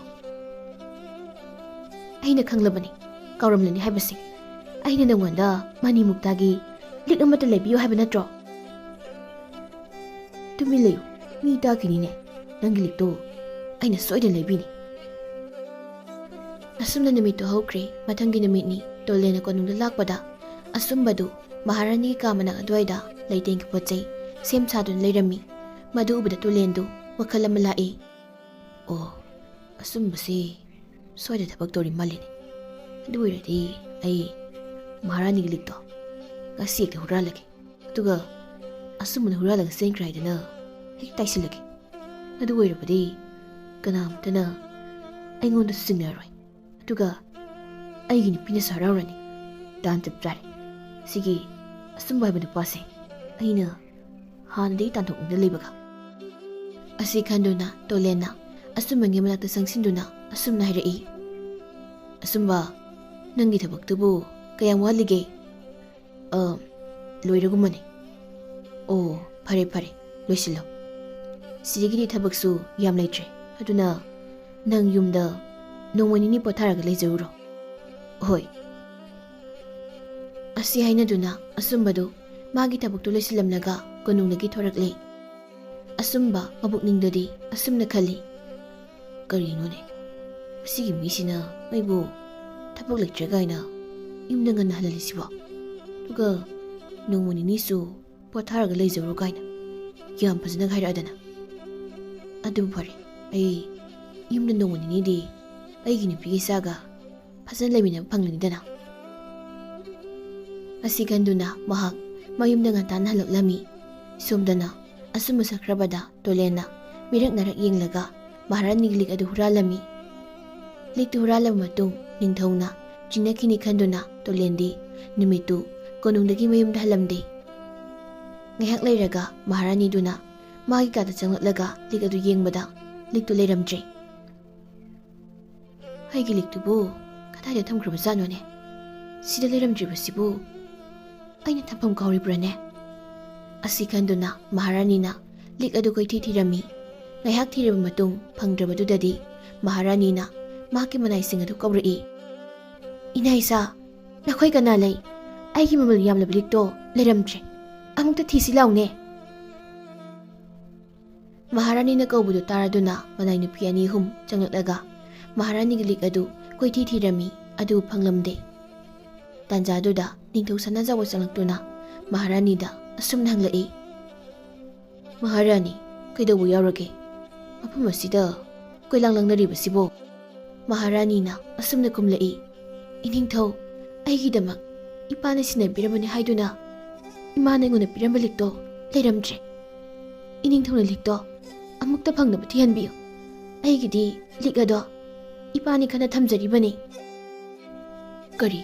"ꯑꯩꯅ ꯈꯪꯂꯕꯅꯤ, ꯀꯥꯎꯔꯝꯂꯅꯤ ꯍꯥꯏꯕꯁꯦ꯫ ꯑꯩꯅ ꯅꯉꯣꯟꯗ ꯃꯅꯤ ꯃꯨꯛꯇꯥꯒꯤ ꯂꯤꯛ ꯑꯃꯠꯇ ꯂꯩꯕꯤꯌꯨ ꯍꯥꯏꯕ ꯅꯠꯇ꯭ꯔꯣ?" "ꯇꯨꯃꯤꯟ ꯂꯩꯌꯨ, ꯃꯤ ꯇꯥꯈꯤꯅꯤꯅꯦ꯫ ꯅꯪꯒꯤ ꯂꯤꯛꯇꯣ ꯑꯩꯅ ꯁꯣꯏꯗꯅ ꯂꯩꯕꯤꯅꯤ꯫" ꯑꯁꯨꯝꯅ ꯅꯨꯃꯤꯠꯇꯨ ꯍꯧꯈ꯭ꯔꯦ꯫ ꯃꯊꯪꯒꯤ ꯅꯨꯃꯤꯠꯅꯤ꯫ ꯇꯣꯂꯦꯟꯅ ꯀꯣꯅꯨꯡꯗ ꯂꯥꯛꯄꯗ ꯑꯁꯨꯝꯕꯗꯨ ꯃꯍꯥꯔꯥꯅꯤꯒꯤ ꯀꯥ ꯃꯅꯥꯛ ꯑꯗꯨꯋꯥꯏꯗ ꯂꯩꯇꯦꯡꯒꯤ ꯄꯣꯠ ꯆꯩ ꯁꯦꯝ ꯁꯥꯗꯨꯅ ꯂꯩꯔꯝꯃꯤ꯫ ꯃꯗꯨ ꯎꯕꯗ ꯇꯣꯂꯦꯟꯗꯨ ꯋꯥꯈꯜ ꯑꯃ ꯂꯥꯛꯏ꯫ "ꯑꯣ, ꯑꯁꯨꯝꯕꯁꯤ ꯁ꯭ꯋꯥꯏꯗ ꯊꯕꯛ ꯇꯧꯔꯤ ꯃꯥꯜꯂꯤꯅꯦ꯫ ꯑꯗꯨ ꯑꯣꯏꯔꯗꯤ ꯑꯩ ꯃꯍꯥꯔꯥꯅꯤꯒꯤ ꯂꯤꯛꯇꯣ ꯉꯁꯤ ꯍꯦꯛꯇ ꯍꯨꯔꯥꯜꯂꯒꯦ꯫ ꯑꯗꯨꯒ ꯑꯁꯨꯝꯕꯅ ꯍꯨꯔꯥꯜꯂꯒ ꯆꯦꯟꯈ꯭ꯔꯦ ꯍꯥꯏꯗꯅ ꯍꯦꯛ ꯇꯥꯏꯁꯤꯜꯂꯒꯦ꯫ ꯑꯗꯨ ꯑꯣꯏꯔꯕꯗꯤ ꯀꯅꯥꯃꯠꯇꯅ ꯑꯩꯉꯣꯟꯗꯁꯨ ꯆꯤꯡꯅꯔꯣꯏ꯫ ꯑꯗꯨꯒ ꯑꯩꯒꯤ ꯅꯨꯄꯤꯅꯁꯨ ꯍꯔꯥꯎꯔꯅꯤ꯫ ꯇꯥꯟ ꯆꯞ ꯆꯥꯔꯦ꯫ ꯁꯤꯒꯤ ꯑꯁꯨꯝꯕ ꯍꯥꯏꯕ ꯅꯨꯄꯥꯁꯦ ꯑꯩꯅ ꯍꯥꯟꯅꯗꯒꯤ ꯇꯥꯟꯊꯣꯛꯅꯤꯡꯗ ꯂꯩꯕꯒ꯫" ꯑꯁꯤ ꯈꯟꯗꯨꯅ ꯇꯣꯂꯦꯟꯅ ꯑꯁꯨꯝꯕꯒꯤ ꯃꯅꯥꯛꯇ ꯆꯪꯁꯤꯟꯗꯨꯅ ꯑꯁꯨꯝꯅ ꯍꯥꯏꯔꯛꯏ, "ꯑꯁꯨꯝꯕ, ꯅꯪꯒꯤ ꯊꯕꯛꯇꯨꯕꯨ ꯀꯌꯥꯝ ꯋꯥꯠꯂꯤꯒꯦ?" "ꯑ, ꯂꯣꯏꯔꯒꯨꯝꯕꯅꯤ꯫" "ꯑꯣ, ꯐꯔꯦ ꯐꯔꯦ, ꯂꯣꯏꯁꯤꯜꯂꯣ꯫ ꯁꯤꯗꯒꯤꯗꯤ ꯊꯕꯛꯁꯨ ꯌꯥꯝ ꯂꯩꯇ꯭ꯔꯦ, ꯑꯗꯨꯅ ꯅꯪ ꯌꯨꯝꯗ ꯅꯣꯡꯃ ꯅꯤꯅꯤ ꯄꯣꯊꯥꯔꯒ ꯂꯩꯖꯔꯨꯔꯣ꯫" "ꯍꯣꯏ꯫" ꯑꯁꯤ ꯍꯥꯏꯅꯗꯨꯅ ꯑꯁꯨꯝꯕꯗꯨ ꯃꯥꯒꯤ ꯊꯕꯛꯇꯨ ꯂꯣꯏꯁꯤꯜꯂꯝꯂꯒ ꯀꯣꯅꯨꯡꯗꯒꯤ ꯊꯣꯔꯛꯂꯦ꯫ ꯑꯁꯨꯝꯕ ꯃꯕꯨꯛꯅꯤꯡꯗꯗꯤ ꯑꯁꯨꯝꯅ ꯈꯜꯂꯤ, "ꯀꯔꯤꯅꯣꯅꯦ, ꯃꯁꯤꯒꯤ ꯃꯤꯁꯤꯅ ꯑꯩꯕꯨ ꯊꯕꯛ ꯂꯩꯇ꯭ꯔꯦ ꯀꯥꯏꯅ ꯌꯨꯝꯗ ꯉꯟꯅ ꯍꯜꯍꯜꯂꯤꯁꯤꯕꯣ? ꯑꯗꯨꯒ ꯅꯣꯡꯃ ꯅꯤꯅꯤꯁꯨ ꯄꯣꯊꯥꯔꯒ ꯂꯩꯖꯔꯨ ꯀꯥꯏꯅ ꯌꯥꯝ ꯐꯖꯅ ꯍꯥꯏꯔꯛꯑꯗꯅ꯫ ꯑꯗꯨꯕꯨ ꯐꯔꯦ, ꯑꯩ ꯌꯨꯝꯗ ꯅꯣꯡꯃ ꯅꯤꯅꯤꯗꯤ ꯑꯩꯒꯤ ꯅꯨꯄꯤꯒ ꯏꯆꯥꯒ ꯐꯖꯅ ꯂꯩꯃꯤꯟꯅꯕ ꯐꯪꯂꯅꯤꯗꯅ꯫" ꯑꯁꯤ ꯈꯟꯗꯨꯅ ꯃꯍꯥꯛ ꯃꯌꯨꯝꯗ ꯉꯟꯇꯥꯅ ꯍꯜꯂꯛꯂꯝꯃꯤ꯫ ꯁꯣꯝꯗꯅ ꯑꯁꯨꯝꯕ ꯁꯛꯈ꯭ꯔꯕꯗ ꯇꯣꯂꯦꯟꯅ ꯃꯤꯔꯛ ꯅꯥꯔꯛ ꯌꯦꯡꯂꯒ ꯃꯍꯥꯔꯥꯅꯤꯒꯤ ꯂꯤꯛ ꯑꯗꯨ ꯍꯨꯔꯥꯜꯂꯝꯃꯤ꯫ ꯂꯤꯛꯇꯨ ꯍꯨꯔꯥꯜꯂꯕ ꯃꯇꯨꯡ ꯅꯤꯡꯊꯧꯅ ꯆꯤꯡꯅꯈꯤꯅꯤ ꯈꯟꯗꯨꯅ ꯇꯣꯂꯦꯟꯗꯤ ꯅꯨꯃꯤꯠꯇꯨ ꯀꯣꯅꯨꯡꯗꯒꯤ ꯃꯌꯨꯝꯗ ꯍꯜꯂꯝꯗꯦ꯫ ꯉꯥꯏꯍꯥꯛ ꯂꯩꯔꯒ ꯃꯍꯥꯔꯥꯅꯤꯗꯨꯅ ꯃꯥꯒꯤ ꯀꯥꯗ ꯆꯪꯂꯛꯂꯒ ꯂꯤꯛ ꯑꯗꯨ ꯌꯦꯡꯕꯗ ꯂꯤꯛꯇꯨ ꯂꯩꯔꯝꯗ꯭ꯔꯦ꯫ "ꯑꯩꯒꯤ ꯂꯤꯛꯇꯨꯕꯨ ꯀꯗꯥꯏꯗ ꯊꯝꯈ꯭ꯔꯕꯖꯥꯠꯅꯣꯅꯦ? ꯁꯤꯗ ꯂꯩꯔꯝꯗ꯭ꯔꯤꯕꯁꯤꯕꯨ ꯑꯩꯅ ꯊꯝꯐꯝ ꯀꯥꯎꯔꯤꯕ꯭ꯔꯥꯅꯦ?" ꯑꯁꯤ ꯈꯟꯗꯨꯅ ꯃꯍꯥꯔꯥꯅꯤꯅ ꯂꯤꯛ ꯑꯗꯨ ꯀꯣꯏꯊꯤ ꯊꯤꯔꯝꯃꯤ꯫ ꯉꯥꯏꯍꯥꯛ ꯊꯤꯔꯕ ꯃꯇꯨꯡ ꯐꯪꯗ꯭ꯔꯕꯗꯨꯗꯗꯤ ꯃꯍꯥꯔꯥꯅꯤꯅ ꯃꯍꯥꯛꯀꯤ ꯃꯅꯥꯏꯁꯤꯡ ꯑꯗꯨ ꯀꯧꯔꯛꯏ꯫ "ꯏꯅꯥ ꯏꯆꯥ, ꯅꯈꯣꯏ ꯀꯅꯥ ꯂꯩ? ꯑꯩꯒꯤ ꯃꯃꯜ ꯌꯥꯝꯂꯕ ꯂꯤꯛꯇꯣ ꯂꯩꯔꯝꯗ꯭ꯔꯦ꯫ ꯑꯃꯨꯛꯇ ꯊꯤꯁꯤ ꯂꯥꯎꯅꯦ꯫" ꯃꯍꯥꯔꯥꯅꯤꯅ ꯀꯧꯕꯗꯨ ꯇꯥꯔꯗꯨꯅ ꯃꯅꯥꯏ ꯅꯨꯄꯤ ꯑꯅꯤ ꯑꯍꯨꯝ ꯆꯪꯂꯛꯂꯒ ꯃꯍꯥꯔꯥꯅꯤꯒꯤ ꯂꯤꯛ ꯑꯗꯨ ꯀꯣꯏꯊꯤ ꯊꯤꯔꯝꯃꯤ, ꯑꯗꯨ ꯐꯪꯂꯝꯗꯦ꯫ ꯇꯥꯟꯖꯥꯗꯨꯗ ꯅꯤꯡꯊꯧ ꯁꯅꯥꯖꯥꯎꯕ ꯆꯪꯂꯛꯇꯨꯅ ꯃꯍꯥꯔꯥꯅꯤꯗ ꯑꯁꯨꯝꯅ ꯍꯪꯂꯛꯏ, "ꯃꯍꯥꯔꯥꯅꯤ, ꯀꯩꯗꯧꯕ ꯌꯥꯎꯔꯒꯦ? ꯃꯐꯝ ꯑꯁꯤꯗ ꯀꯣꯏꯂꯥꯡ ꯂꯥꯡꯅꯔꯤꯕꯁꯤꯕꯣ?" ꯃꯍꯥꯔꯥꯅꯤꯅ ꯑꯁꯨꯝꯅ ꯈꯨꯝꯂꯛꯏ, "ꯏꯅꯤꯡꯊꯧ, ꯑꯩꯒꯤꯗꯃꯛ ꯏꯄꯥꯅ ꯁꯤꯟꯅꯕꯤꯔꯕꯅꯤ ꯍꯥꯏꯗꯨꯅ ꯏꯃꯥꯅ ꯑꯩꯉꯣꯟꯗ ꯄꯤꯔꯝꯕ ꯂꯤꯛꯇꯣ ꯂꯩꯔꯝꯗ꯭ꯔꯦ꯫ ꯏꯅꯤꯡꯊꯧꯅ ꯂꯤꯛꯇꯣ ꯑꯃꯨꯛꯇ ꯐꯪꯅꯕ ꯊꯤꯍꯟꯕꯤꯌꯨ꯫ ꯑꯩꯒꯤꯗꯤ ꯂꯤꯛ ꯑꯗꯣ ꯏꯄꯥꯅꯤ ꯈꯟꯅ ꯊꯝꯖꯔꯤꯕꯅꯤ꯫" "ꯀꯔꯤ?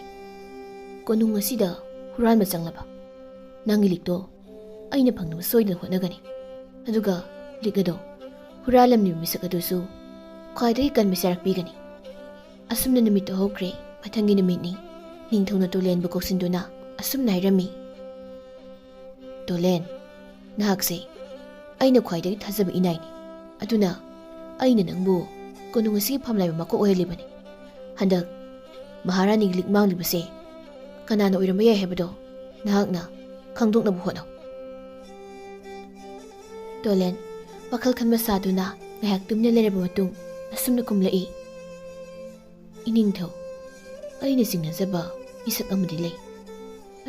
ꯀꯣꯅꯨꯡ ꯑꯁꯤꯗ ꯍꯨꯔꯥꯟꯕ ꯆꯪꯂꯕ? ꯅꯪꯒꯤ ꯂꯤꯛꯇꯣ ꯑꯩꯅ ꯐꯪꯅꯕ ꯁꯣꯏꯗꯅ ꯍꯣꯠꯅꯒꯅꯤ꯫ ꯑꯗꯨꯒ ꯂꯤꯛ ꯑꯗꯣ ꯍꯨꯔꯥꯜꯂꯝꯂꯤꯕ ꯃꯤꯁꯛ ꯑꯗꯨꯁꯨ ꯈ꯭ꯋꯥꯏꯗꯒꯤ ꯀꯟꯕ ꯆꯩꯔꯥꯛ ꯄꯤꯒꯅꯤ꯫" ꯑꯁꯨꯝꯅ ꯅꯨꯃꯤꯠꯇꯨ ꯍꯧꯈ꯭ꯔꯦ꯫ ꯃꯊꯪꯒꯤ ꯅꯨꯃꯤꯠꯅꯤ꯫ ꯅꯤꯡꯊꯧꯅ ꯇꯣꯂꯦꯟꯕꯨ ꯀꯧꯁꯤꯟꯗꯨꯅ ꯑꯁꯨꯝꯅ ꯍꯥꯏꯔꯝꯃꯤ, "ꯇꯣꯂꯦꯟ, ꯅꯍꯥꯛꯁꯦ ꯑꯩꯅ ꯈ꯭ꯋꯥꯏꯗꯒꯤ ꯊꯥꯖꯕ ꯏꯅꯥꯏꯅꯤ꯫ ꯑꯗꯨꯅ ꯑꯩꯅ ꯅꯪꯕꯨ ꯀꯣꯅꯨꯡ ꯑꯁꯤꯒꯤ ꯐꯝꯂꯥꯏꯕ ꯃꯀꯣꯛ ꯑꯣꯏꯍꯜꯂꯤꯕꯅꯤ꯫ ꯍꯟꯗꯛ ꯃꯍꯥꯔꯥꯅꯤꯒꯤ ꯂꯤꯛ ꯃꯥꯡꯂꯤꯕꯁꯦ ꯀꯅꯥꯅ ꯑꯣꯏꯔꯝꯕ ꯌꯥꯏ ꯍꯥꯏꯕꯗꯣ ꯅꯍꯥꯛꯅ ꯈꯪꯗꯣꯛꯅꯕ ꯍꯣꯠꯅꯧ꯫" ꯇꯣꯂꯦꯟ ꯋꯥꯈꯜ ꯈꯟꯕ ꯁꯥꯗꯨꯅ ꯉꯥꯏꯍꯥꯛ ꯇꯨꯃꯤꯟꯅ ꯂꯩꯔꯕ ꯃꯇꯨꯡ ꯑꯁꯨꯝꯅ ꯈꯨꯝꯂꯛꯏ, "ꯏꯅꯤꯡꯊꯧ, ꯑꯩꯅ ꯆꯤꯡꯅꯖꯕ ꯃꯤꯁꯛ ꯑꯃꯗꯤ ꯂꯩ꯫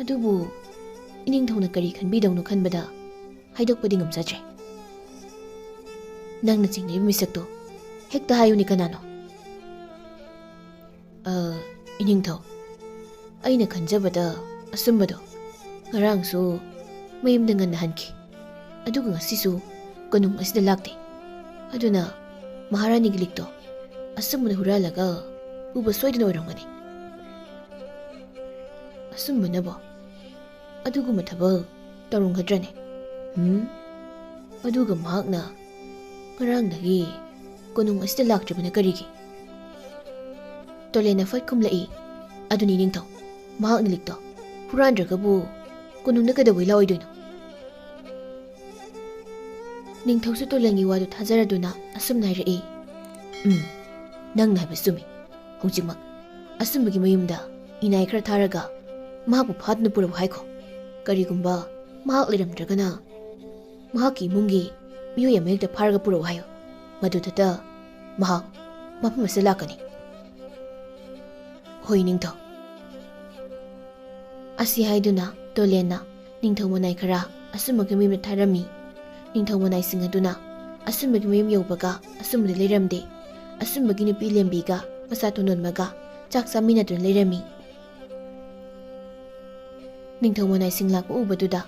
ꯑꯗꯨꯕꯨ ꯏꯅꯤꯡꯊꯧꯅ ꯀꯔꯤ ꯈꯟꯕꯤꯗꯧꯅꯣ ꯈꯟꯕꯗ ꯍꯥꯏꯗꯣꯛꯄꯗꯤ ꯉꯝꯖꯗ꯭ꯔꯦ꯫ ꯅꯪꯅ ꯆꯤꯡꯅꯔꯤꯕ ꯃꯤꯁꯛꯇꯣ ꯍꯦꯛꯇ ꯍꯥꯏꯌꯨꯅꯦ, ꯀꯅꯥꯅꯣ?" "ꯑ, ꯏꯅꯤꯡꯊꯧ, ꯑꯩꯅ ꯈꯟꯖꯕꯗ ꯑꯆꯨꯝꯕꯗꯣ ꯉꯔꯥꯡꯁꯨ ꯃꯌꯨꯝꯗ ꯉꯟꯅ ꯍꯟꯈꯤ꯫ ꯑꯗꯨꯒ ꯉꯁꯤꯁꯨ ꯀꯣꯅꯨꯡ ꯑꯁꯤꯗ ꯂꯥꯛꯇꯦ꯫ ꯑꯗꯨꯅ ꯃꯍꯥꯔꯥꯅꯤꯒꯤ ꯂꯤꯛꯇꯣ ꯑꯆꯨꯝꯕꯅ ꯍꯨꯔꯥꯜꯂꯒ ꯄꯨꯕ ꯁꯣꯏꯗꯅ ꯑꯣꯏꯔꯝꯒꯅꯤ꯫" ꯑꯆꯨꯝꯕꯅꯕꯣ? ꯑꯗꯨꯒꯨꯝꯕ ꯊꯕꯛ ꯇꯧꯔꯝꯒꯗ꯭ꯔꯅꯦ? ꯎꯝ? ꯑꯗꯨꯒ ꯃꯍꯥꯛꯅ ꯉꯔꯥꯡꯗꯒꯤ ꯀꯣꯅꯨꯡ ꯑꯁꯤꯗ ꯂꯥꯛꯇ꯭ꯔꯤꯕꯅ ꯀꯔꯤꯒꯤ? ꯇꯣꯂꯦꯟꯅ ꯐꯠ ꯈꯨꯝꯂꯛꯏ, "ꯑꯗꯨꯅꯤ ꯅꯤꯡꯊꯧ, ꯃꯍꯥꯛꯅ ꯂꯤꯛꯇꯣ ꯍꯨꯔꯥꯟꯗ꯭ꯔꯒꯕꯨ ꯀꯣꯅꯨꯡꯗ ꯀꯩꯗꯧꯕꯩ ꯂꯥꯛꯑꯣꯏꯗꯣꯏꯅꯣ?" ꯅꯤꯡꯊꯧꯁꯨ ꯇꯣꯂꯦꯟꯒꯤ ꯋꯥꯗꯨ ꯊꯥꯖꯔꯗꯨꯅ ꯑꯁꯨꯝꯅ ꯍꯥꯏꯔꯛꯏ, "ꯎꯝ, ꯅꯪꯅ ꯍꯥꯏꯕ ꯆꯨꯝꯃꯤ꯫ ꯍꯧꯖꯤꯛꯃꯛ ꯑꯆꯨꯝꯕꯒꯤ ꯃꯌꯨꯝꯗ ꯏꯅꯥꯏ ꯈꯔ ꯊꯥꯔꯒ ꯃꯍꯥꯛꯄꯨ ꯐꯥꯗꯨꯅ ꯄꯨꯔꯛꯎ ꯍꯥꯏꯈꯣ꯫ ꯀꯔꯤꯒꯨꯝꯕ ꯃꯍꯥꯛ ꯂꯩꯔꯝꯗ꯭ꯔꯒꯅ ꯃꯍꯥꯛꯀꯤ ꯏꯃꯨꯡꯒꯤ ꯃꯤꯑꯣꯏ ꯑꯃ ꯍꯦꯛꯇ ꯐꯥꯔꯒ ꯄꯨꯔꯛꯎ ꯍꯥꯏꯌꯨ꯫ ꯃꯗꯨꯗꯇ ꯃꯍꯥꯛ ꯃꯐꯝ ꯑꯁꯤꯗ ꯂꯥꯛꯀꯅꯤ꯫" "ꯍꯣꯏ ꯅꯤꯡꯊꯧ꯫" ꯑꯁꯤ ꯍꯥꯏꯗꯨꯅ ꯇꯣꯂꯦꯟꯅ ꯅꯤꯡꯊꯧ ꯃꯅꯥꯏ ꯈꯔ ꯑꯁꯨꯝꯕꯒꯤ ꯃꯌꯨꯝꯗ ꯊꯥꯔꯝꯃꯤ꯫ ꯅꯤꯡꯊꯧ ꯃꯅꯥꯏꯁꯤꯡ ꯑꯗꯨꯅ ꯑꯁꯨꯝꯕꯒꯤ ꯃꯌꯨꯝ ꯌꯧꯕꯒ ꯑꯁꯨꯝꯕꯗꯤ ꯂꯩꯔꯝꯗꯦ꯫ ꯑꯁꯨꯝꯕꯒꯤ ꯅꯨꯄꯤ ꯂꯦꯝꯕꯤꯒ ꯃꯆꯥ ꯇꯣꯟꯗꯣꯟꯕꯒ ꯆꯥꯛ ꯆꯥꯃꯤꯟꯅꯗꯨꯅ ꯂꯩꯔꯝꯃꯤ꯫ ꯅꯤꯡꯊꯧ ꯃꯅꯥꯏꯁꯤꯡ ꯂꯥꯛꯄ ꯎꯕꯗꯨꯗ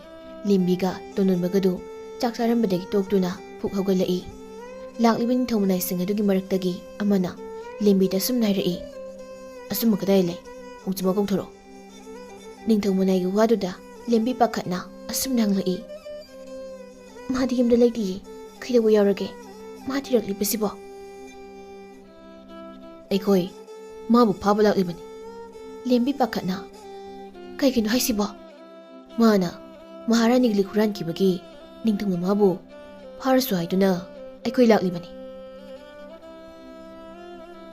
ꯂꯦꯝꯕꯤꯒ ꯇꯣꯟꯗꯣꯟꯕꯒꯗꯨ ꯆꯥꯛ ꯆꯥꯔꯝꯕꯗꯒꯤ ꯇꯣꯛꯇꯨꯅ ꯐꯨꯛ ꯍꯧꯒꯠꯂꯛꯏ꯫ ꯂꯥꯛꯂꯤꯕ ꯅꯤꯡꯊꯧ ꯃꯅꯥꯏꯁꯤꯡ ꯑꯗꯨꯒꯤ ꯃꯔꯛꯇꯒꯤ ꯑꯃꯅ ꯂꯦꯝꯕꯤꯗ ꯑꯁꯨꯝꯅ ꯍꯥꯏꯔꯛꯏ, "ꯑꯁꯨꯝꯕ ꯀꯗꯥꯏ ꯂꯩ? ꯍꯧꯖꯤꯛꯃꯛ ꯀꯧꯊꯣꯔꯛꯑꯣ꯫" ꯅꯤꯡꯊꯧ ꯃꯅꯥꯏꯒꯤ ꯋꯥꯗꯨꯗ ꯂꯦꯝꯕꯤ ꯄꯥꯈꯠꯅ ꯑꯁꯨꯝꯅ ꯍꯪꯂꯛꯏ, "ꯃꯥꯗꯤ ꯌꯨꯝꯗ ꯂꯩꯇꯤꯌꯦ꯫ ꯀꯩꯗꯧꯕ ꯌꯥꯎꯔꯒꯦ? ꯃꯥ ꯊꯤꯔꯛꯂꯤꯕꯁꯤꯕꯣ?" "ꯑꯩꯈꯣꯏ ꯃꯥꯕꯨ ꯐꯥꯕ ꯂꯥꯛꯂꯤꯕꯅꯤ꯫" ꯂꯦꯝꯕꯤ ꯄꯥꯈꯠꯅ, "ꯀꯩꯒꯤꯅꯣ ꯍꯥꯏꯁꯤꯕꯣ?" "ꯃꯥꯅ ꯃꯍꯥꯔꯥꯅꯤꯒꯤ ꯂꯤꯛ ꯍꯨꯔꯥꯟꯈꯤꯕꯒꯤ ꯅꯤꯡꯊꯧꯅ ꯃꯥꯕꯨ ꯐꯥꯔꯁꯨ ꯍꯥꯏꯗꯨꯅ ꯑꯩꯈꯣꯏ ꯂꯥꯛꯂꯤꯕꯅꯤ꯫"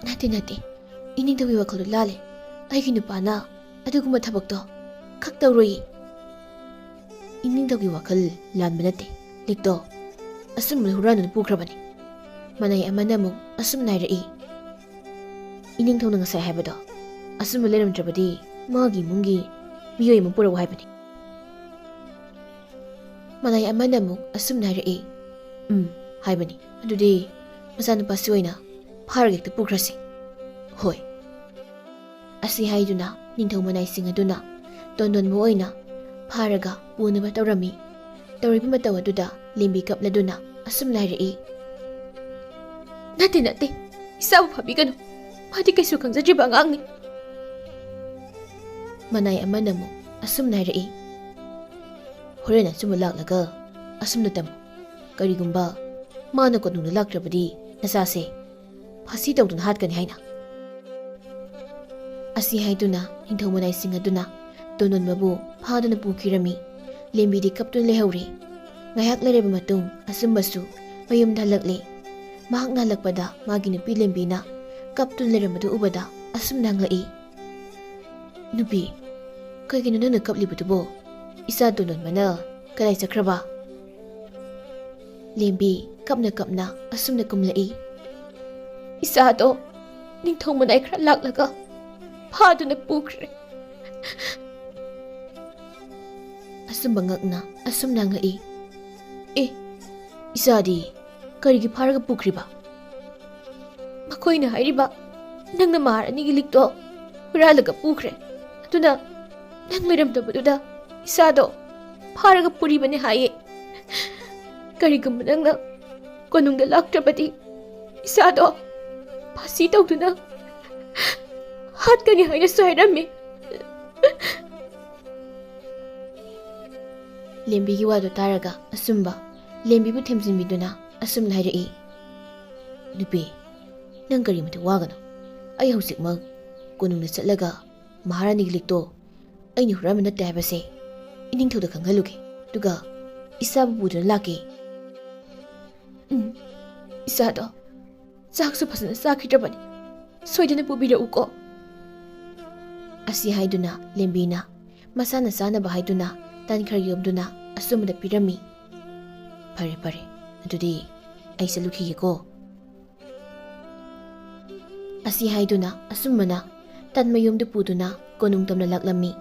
"ꯅꯠꯇꯦ, ꯅꯠꯇꯦ, ꯏꯅꯤꯡꯊꯧꯒꯤ ꯋꯥꯈꯜꯗꯣ ꯂꯥꯜꯂꯦ꯫ ꯑꯩꯒꯤ ꯅꯨꯄꯥꯅ ꯑꯗꯨꯒꯨꯝꯕ ꯊꯕꯛꯇꯣ ꯈꯛ ꯇꯧꯔꯣꯏꯌꯦ꯫" "ꯏꯅꯤꯡꯊꯧꯒꯤ ꯋꯥꯈꯜ ꯂꯥꯟꯕ ꯅꯠꯇꯦ꯫ ꯂꯤꯛꯇꯣ ꯑꯆꯨꯝꯕ ꯍꯨꯔꯥꯟꯗꯨꯅ ꯄꯨꯈ꯭ꯔꯕꯅꯤ꯫" ꯃꯅꯥꯏ ꯑꯃꯅ ꯑꯃꯨꯛ ꯑꯁꯨꯝꯅ ꯍꯥꯏꯔꯛꯏ, "ꯏꯅꯤꯡꯊꯧꯅ ꯉꯁꯥꯏ ꯍꯥꯏꯕꯗꯣ ꯑꯆꯨꯝꯕ ꯂꯩꯔꯝꯗ꯭ꯔꯕꯗꯤ ꯃꯥꯒꯤ ꯏꯃꯨꯡꯒꯤ ꯃꯤꯑꯣꯏ ꯑꯃ ꯄꯨꯔꯛꯎ ꯍꯥꯏꯕꯅꯤ꯫" ꯃꯅꯥꯏ ꯑꯃꯅ ꯑꯃꯨꯛ ꯑꯁꯨꯝꯅ ꯍꯥꯏꯔꯛꯏ, "ꯎꯝ, ꯍꯥꯏꯕꯅꯤ꯫ ꯑꯗꯨꯗꯤ ꯃꯆꯥꯅꯨꯄꯥꯁꯤ ꯑꯣꯏꯅ ꯐꯥꯔꯒ ꯍꯦꯛꯇ ꯄꯨꯈ꯭ꯔꯁꯤ꯫" "ꯍꯣꯏ꯫" ꯑꯁꯤ ꯍꯥꯏꯗꯨꯅ ꯅꯤꯡꯊꯧ ꯃꯅꯥꯏꯁꯤꯡ ꯑꯗꯨꯅ ꯇꯣꯟꯗꯣꯟꯕꯨ ꯑꯣꯏꯅ ꯐꯥꯔꯒ ꯄꯨꯅꯕ ꯇꯧꯔꯝꯃꯤ꯫ ꯇꯧꯔꯤꯕ ꯃꯇꯧ ꯑꯗꯨꯗ ꯂꯦꯝꯕꯤ ꯀꯞꯂꯗꯨꯅ ꯑꯁꯨꯝꯅ ꯍꯥꯏꯔꯛꯏ, "ꯅꯠꯇꯦ, ꯅꯠꯇꯦ, ꯏꯆꯥꯕꯨ ꯐꯥꯕꯤꯒꯅꯨ꯫ ꯃꯥꯗꯤ ꯀꯩꯁꯨ ꯈꯪꯖꯗ꯭ꯔꯤꯕ ꯑꯉꯥꯡꯅꯤ꯫" ꯃꯅꯥꯏ ꯑꯃꯅ ꯑꯃꯨꯛ ꯑꯁꯨꯝꯅ ꯍꯥꯏꯔꯛꯏ, "ꯍꯣꯔꯦꯟ ꯑꯆꯨꯝꯕ ꯂꯥꯛꯂꯒ ꯑꯁꯨꯝꯅ ꯇꯝꯃꯨ꯫ ꯀꯔꯤꯒꯨꯝꯕ ꯃꯥꯅ ꯀꯣꯅꯨꯡꯗ ꯂꯥꯛꯇ꯭ꯔꯕꯗꯤ ꯅꯆꯥꯁꯦ ꯐꯥꯁꯤ ꯇꯧꯗꯨꯅ ꯍꯥꯠꯀꯅꯤ ꯍꯥꯏꯅ"꯫ ꯑꯁꯤ ꯍꯥꯏꯗꯨꯅ ꯅꯤꯡꯊꯧ ꯃꯅꯥꯏꯁꯤꯡ ꯑꯗꯨꯅ ꯇꯣꯟꯗꯣꯟꯕꯕꯨ ꯐꯥꯗꯨꯅ ꯄꯨꯈꯤꯔꯝꯃꯤ꯫ ꯂꯦꯝꯕꯤꯗꯤ ꯀꯞꯇꯨꯅ ꯂꯩꯍꯧꯔꯦ꯫ ꯉꯥꯏꯍꯥꯛ ꯂꯩꯔꯕ ꯃꯇꯨꯡ ꯑꯆꯨꯝꯕꯁꯨ ꯃꯌꯨꯝꯗ ꯍꯜꯂꯛꯂꯦ꯫ ꯃꯍꯥꯛꯅ ꯍꯜꯂꯛꯄꯗ ꯃꯥꯒꯤ ꯅꯨꯄꯤ ꯂꯦꯝꯕꯤꯅ ꯀꯞꯇꯨꯅ ꯂꯩꯔꯝꯕꯗꯨ ꯎꯕꯗ ꯑꯁꯨꯝꯅ ꯍꯪꯂꯛꯏ, "ꯅꯨꯄꯤ, ꯀꯩꯒꯤꯅꯣ ꯅꯪꯅ ꯀꯞꯂꯤꯕꯗꯨꯕꯣ? ꯏꯆꯥ ꯇꯣꯟꯗꯣꯟꯕꯅ ꯀꯗꯥꯏ ꯆꯠꯈ꯭ꯔꯕ?" ꯂꯦꯝꯕꯤ ꯀꯞꯅ ꯀꯞꯅ ꯑꯁꯨꯝꯅ ꯀꯨꯝꯂꯛꯏ, "ꯏꯆꯥꯗꯣ ꯅꯤꯡꯊꯧ ꯃꯅꯥꯏ ꯈꯔ ꯂꯥꯛꯂꯒ ꯐꯥꯗꯨꯅ ꯄꯨꯈ꯭ꯔꯦ"꯫ ꯑꯆꯨꯝꯕ ꯉꯛꯅ ꯑꯁꯨꯝꯅ ꯉꯛꯏ, "ꯑꯦ, ꯏꯆꯥꯗꯤ ꯀꯔꯤꯒꯤ ꯐꯥꯔꯒ ꯄꯨꯈ꯭ꯔꯤꯕ?" "ꯃꯈꯣꯏꯅ ꯍꯥꯏꯔꯤꯕ, ꯅꯪꯅ ꯃꯍꯥꯔꯥꯅꯤꯒꯤ ꯂꯤꯛꯇꯣ ꯍꯨꯔꯥꯜꯂꯒ ꯄꯨꯈ꯭ꯔꯦ, ꯑꯗꯨꯅ ꯅꯪ ꯂꯩꯔꯝꯗꯕꯗꯨꯗ ꯏꯆꯥꯗꯣ ꯐꯥꯔꯒ ꯄꯨꯔꯤꯕꯅꯦ ꯍꯥꯏꯌꯦ꯫ ꯀꯔꯤꯒꯨꯝꯕ ꯅꯪꯅ ꯀꯣꯅꯨꯡꯗ ꯂꯥꯛꯇ꯭ꯔꯕꯗꯤ ꯏꯆꯥꯗꯣ ꯐꯥꯁꯤ ꯇꯧꯗꯨꯅ ꯍꯥꯠꯀꯅꯤ ꯍꯥꯏꯅꯁꯨ ꯍꯥꯏꯔꯝꯃꯤ"꯫ ꯂꯦꯝꯕꯤꯒꯤ ꯋꯥꯗꯨ ꯇꯥꯔꯒ ꯑꯆꯨꯝꯕ ꯂꯦꯝꯕꯤꯕꯨ ꯊꯦꯝꯖꯤꯟꯕꯤꯗꯨꯅ ꯑꯁꯨꯝꯅ ꯍꯥꯏꯔꯛꯏ, "ꯅꯨꯄꯤ, ꯅꯪ ꯀꯔꯤꯃꯇ ꯋꯥꯒꯅꯨ꯫ ꯑꯩ ꯍꯧꯖꯤꯛꯃꯛ ꯀꯣꯅꯨꯡꯗ ꯆꯠꯂꯒ ꯃꯍꯥꯔꯥꯅꯤꯒꯤ ꯂꯤꯛꯇꯣ ꯑꯩꯅ ꯍꯨꯔꯥꯟꯕ ꯅꯠꯇꯦ ꯍꯥꯏꯕꯁꯦ ꯏꯅꯤꯡꯊꯧꯗ ꯈꯪꯍꯜꯂꯨꯒꯦ꯫ ꯑꯗꯨꯒ ꯏꯆꯥꯕꯨ ꯄꯨꯗꯨꯅ ꯂꯥꯛꯀꯦ꯫ ꯎꯝ, ꯏꯆꯥꯗꯣ ꯆꯥꯛꯁꯨ ꯐꯖꯅ ꯆꯥꯈꯤꯗ꯭ꯔꯕꯅꯤ꯫ ꯁꯣꯏꯗꯅ ꯄꯨꯕꯤꯔꯛꯎꯀꯣ"꯫ ꯑꯁꯤ ꯍꯥꯏꯗꯨꯅ ꯂꯦꯝꯕꯤꯅ ꯃꯁꯥꯅ ꯆꯥꯅꯕ ꯍꯥꯏꯗꯨꯅ ꯇꯟ ꯈꯔ ꯌꯣꯝꯗꯨꯅ ꯑꯆꯨꯝꯕꯗ ꯄꯤꯔꯝꯃꯤ꯫ "ꯐꯔꯦ, ꯐꯔꯦ, ꯑꯗꯨꯗꯤ ꯑꯩ ꯆꯠꯂꯨꯈꯤꯒꯦꯀꯣ"꯫ ꯑꯁꯤ ꯍꯥꯏꯗꯨꯅ ꯑꯆꯨꯝꯕꯅ ꯇꯟ ꯃꯌꯨꯝꯗꯨ ꯄꯨꯗꯨꯅ ꯀꯣꯅꯨꯡ ꯇꯝꯅ ꯂꯥꯛꯂꯝꯃꯤ꯫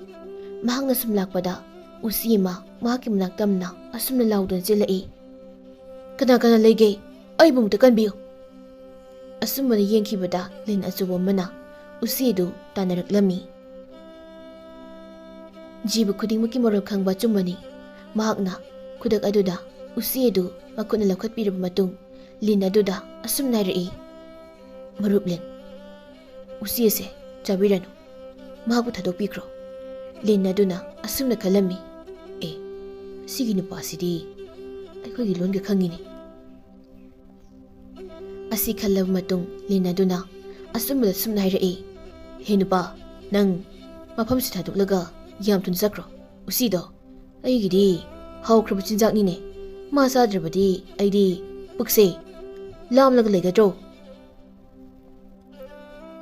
ꯃꯍꯥꯛꯅ ꯁꯨꯝ ꯂꯥꯛꯄꯗ ꯎꯆꯤ ꯑꯃ ꯃꯍꯥꯛꯀꯤ ꯃꯅꯥꯛ ꯇꯝꯅ ꯑꯁꯨꯝꯅ ꯂꯥꯎꯗꯨꯅ ꯆꯦꯜꯂꯛꯏ, "ꯀꯅꯥ ꯀꯅꯥ ꯂꯩꯒꯦ? ꯑꯩꯕꯨ ꯑꯃꯨꯛꯇ ꯀꯟꯕꯤꯌꯨ"꯫ ꯑꯆꯨꯝꯕꯅ ꯌꯦꯡꯈꯤꯕꯗ ꯂꯤꯟ ꯑꯆꯧꯕ ꯑꯃꯅ ꯎꯆꯤ ꯑꯗꯨ ꯇꯥꯟꯅꯔꯛꯂꯝꯃꯤ꯫ ꯖꯤꯕ ꯈꯨꯗꯤꯡꯃꯛꯀꯤ ꯃꯔꯣꯜ ꯈꯪꯕ ꯑꯆꯨꯝꯕꯅꯤ꯫ ꯃꯍꯥꯛꯅ ꯈꯨꯗꯛ ꯑꯗꯨꯗ ꯎꯆꯤ ꯑꯗꯨ ꯃꯈꯨꯠꯅ ꯂꯧꯈꯠꯄꯤꯔꯕ ꯃꯇꯨꯡ, ꯂꯤꯟ ꯑꯗꯨꯗ ꯑꯁꯨꯝꯅ ꯍꯥꯏꯔꯛꯏ, "ꯃꯔꯨꯞ ꯂꯤꯟ, ꯎꯆꯤ ꯑꯁꯦ ꯆꯥꯕꯤꯔꯅꯨ꯫ ꯃꯍꯥꯛꯄꯨ ꯊꯥꯗꯣꯛꯄꯤꯈ꯭ꯔꯣ"꯫ ꯂꯤꯟ ꯑꯗꯨꯅ ꯑꯁꯨꯝꯅ ꯈꯜꯂꯝꯃꯤ, "ꯑꯦ, ꯁꯤꯒꯤ ꯅꯨꯄꯥꯁꯤꯗꯤ ꯑꯩꯈꯣꯏꯒꯤ ꯂꯣꯟꯒ ꯈꯪꯉꯤꯅꯦ"꯫ ꯑꯁꯤ ꯈꯜꯂꯕ ꯃꯇꯨꯡ ꯂꯤꯟ ꯑꯗꯨꯅ ꯑꯆꯨꯝꯕꯗ ꯁꯨꯝꯅ ꯍꯥꯏꯔꯛꯏ, "ꯍꯦ ꯅꯨꯄꯥ, ꯅꯪ ꯃꯐꯝꯁꯤ ꯊꯥꯗꯣꯛꯂꯒ ꯌꯥꯝ ꯊꯨꯅ ꯆꯠꯈ꯭ꯔꯣ꯫ ꯎꯆꯤꯗꯣ ꯑꯩꯒꯤꯗꯤ ꯍꯥꯎꯈ꯭ꯔꯕ ꯆꯤꯟꯖꯥꯛꯅꯤꯅꯦ꯫ ꯃꯥ ꯆꯥꯗ꯭ꯔꯕꯗꯤ ꯑꯩꯗꯤ ꯄꯨꯛꯁꯦ ꯂꯥꯝꯂꯒ ꯂꯩꯒꯗ꯭ꯔꯣ?"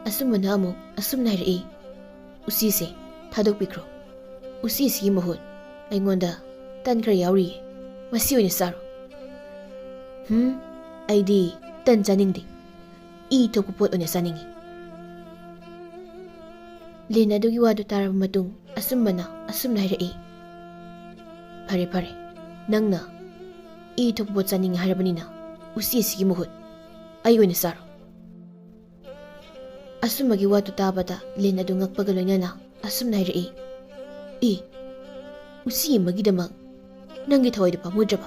ꯑꯆꯨꯝꯕꯅ ꯑꯃꯨꯛ ꯑꯁꯨꯝꯅ ꯍꯥꯏꯔꯛꯏ, "ꯎꯆꯤꯁꯦ ꯊꯥꯗꯣꯛꯄꯤꯈ꯭ꯔꯣ꯫ ꯎꯆꯤꯁꯤꯒꯤ ꯃꯍꯨꯠ ꯑꯩꯉꯣꯟꯗ ꯇꯟ ꯈꯔ ꯌꯥꯎꯔꯤꯌꯦ, ꯃꯁꯤ ꯑꯣꯏꯅ ꯆꯥꯔꯣ"꯫ "ꯍꯨꯝ, ꯑꯩꯗꯤ ꯇꯟ ꯆꯥꯅꯤꯡꯗꯦ꯫ ꯏ ꯊꯣꯛꯄ ꯄꯣꯠ ꯑꯣꯏꯅ ꯆꯥꯅꯤꯡꯏ"꯫ ꯂꯤꯟ ꯑꯗꯨꯒꯤ ꯋꯥꯗꯨ ꯇꯥꯔꯕ ꯃꯇꯨꯡ ꯑꯆꯨꯝꯕꯅ ꯑꯁꯨꯝꯅ ꯍꯥꯏꯔꯛꯏ, "ꯐꯔꯦ, ꯐꯔꯦ, ꯅꯪꯅ ꯏ ꯊꯣꯛꯄ ꯄꯣꯠ ꯆꯥꯅꯤꯡꯉꯤ ꯍꯥꯏꯔꯕꯅꯤꯅ, ꯎꯆꯤ ꯑꯁꯤꯒꯤ ꯃꯍꯨꯠ ꯑꯩ ꯑꯣꯏꯅ ꯆꯥꯔꯣ"꯫ ꯑꯆꯨꯝꯕꯒꯤ ꯋꯥꯗꯨ ꯇꯥꯕꯗ ꯂꯤꯟ ꯑꯗꯨ ꯉꯛꯄꯒ ꯂꯣꯏꯅꯅ ꯑꯁꯨꯝꯅ ꯍꯥꯏꯔꯛꯏ, "ꯏ, ꯎꯆꯤ ꯑꯃꯒꯤꯗꯃꯛ ꯅꯪꯒꯤ ꯊꯋꯥꯏꯗꯨ ꯄꯥꯝꯃꯨꯗ꯭ꯔꯕ?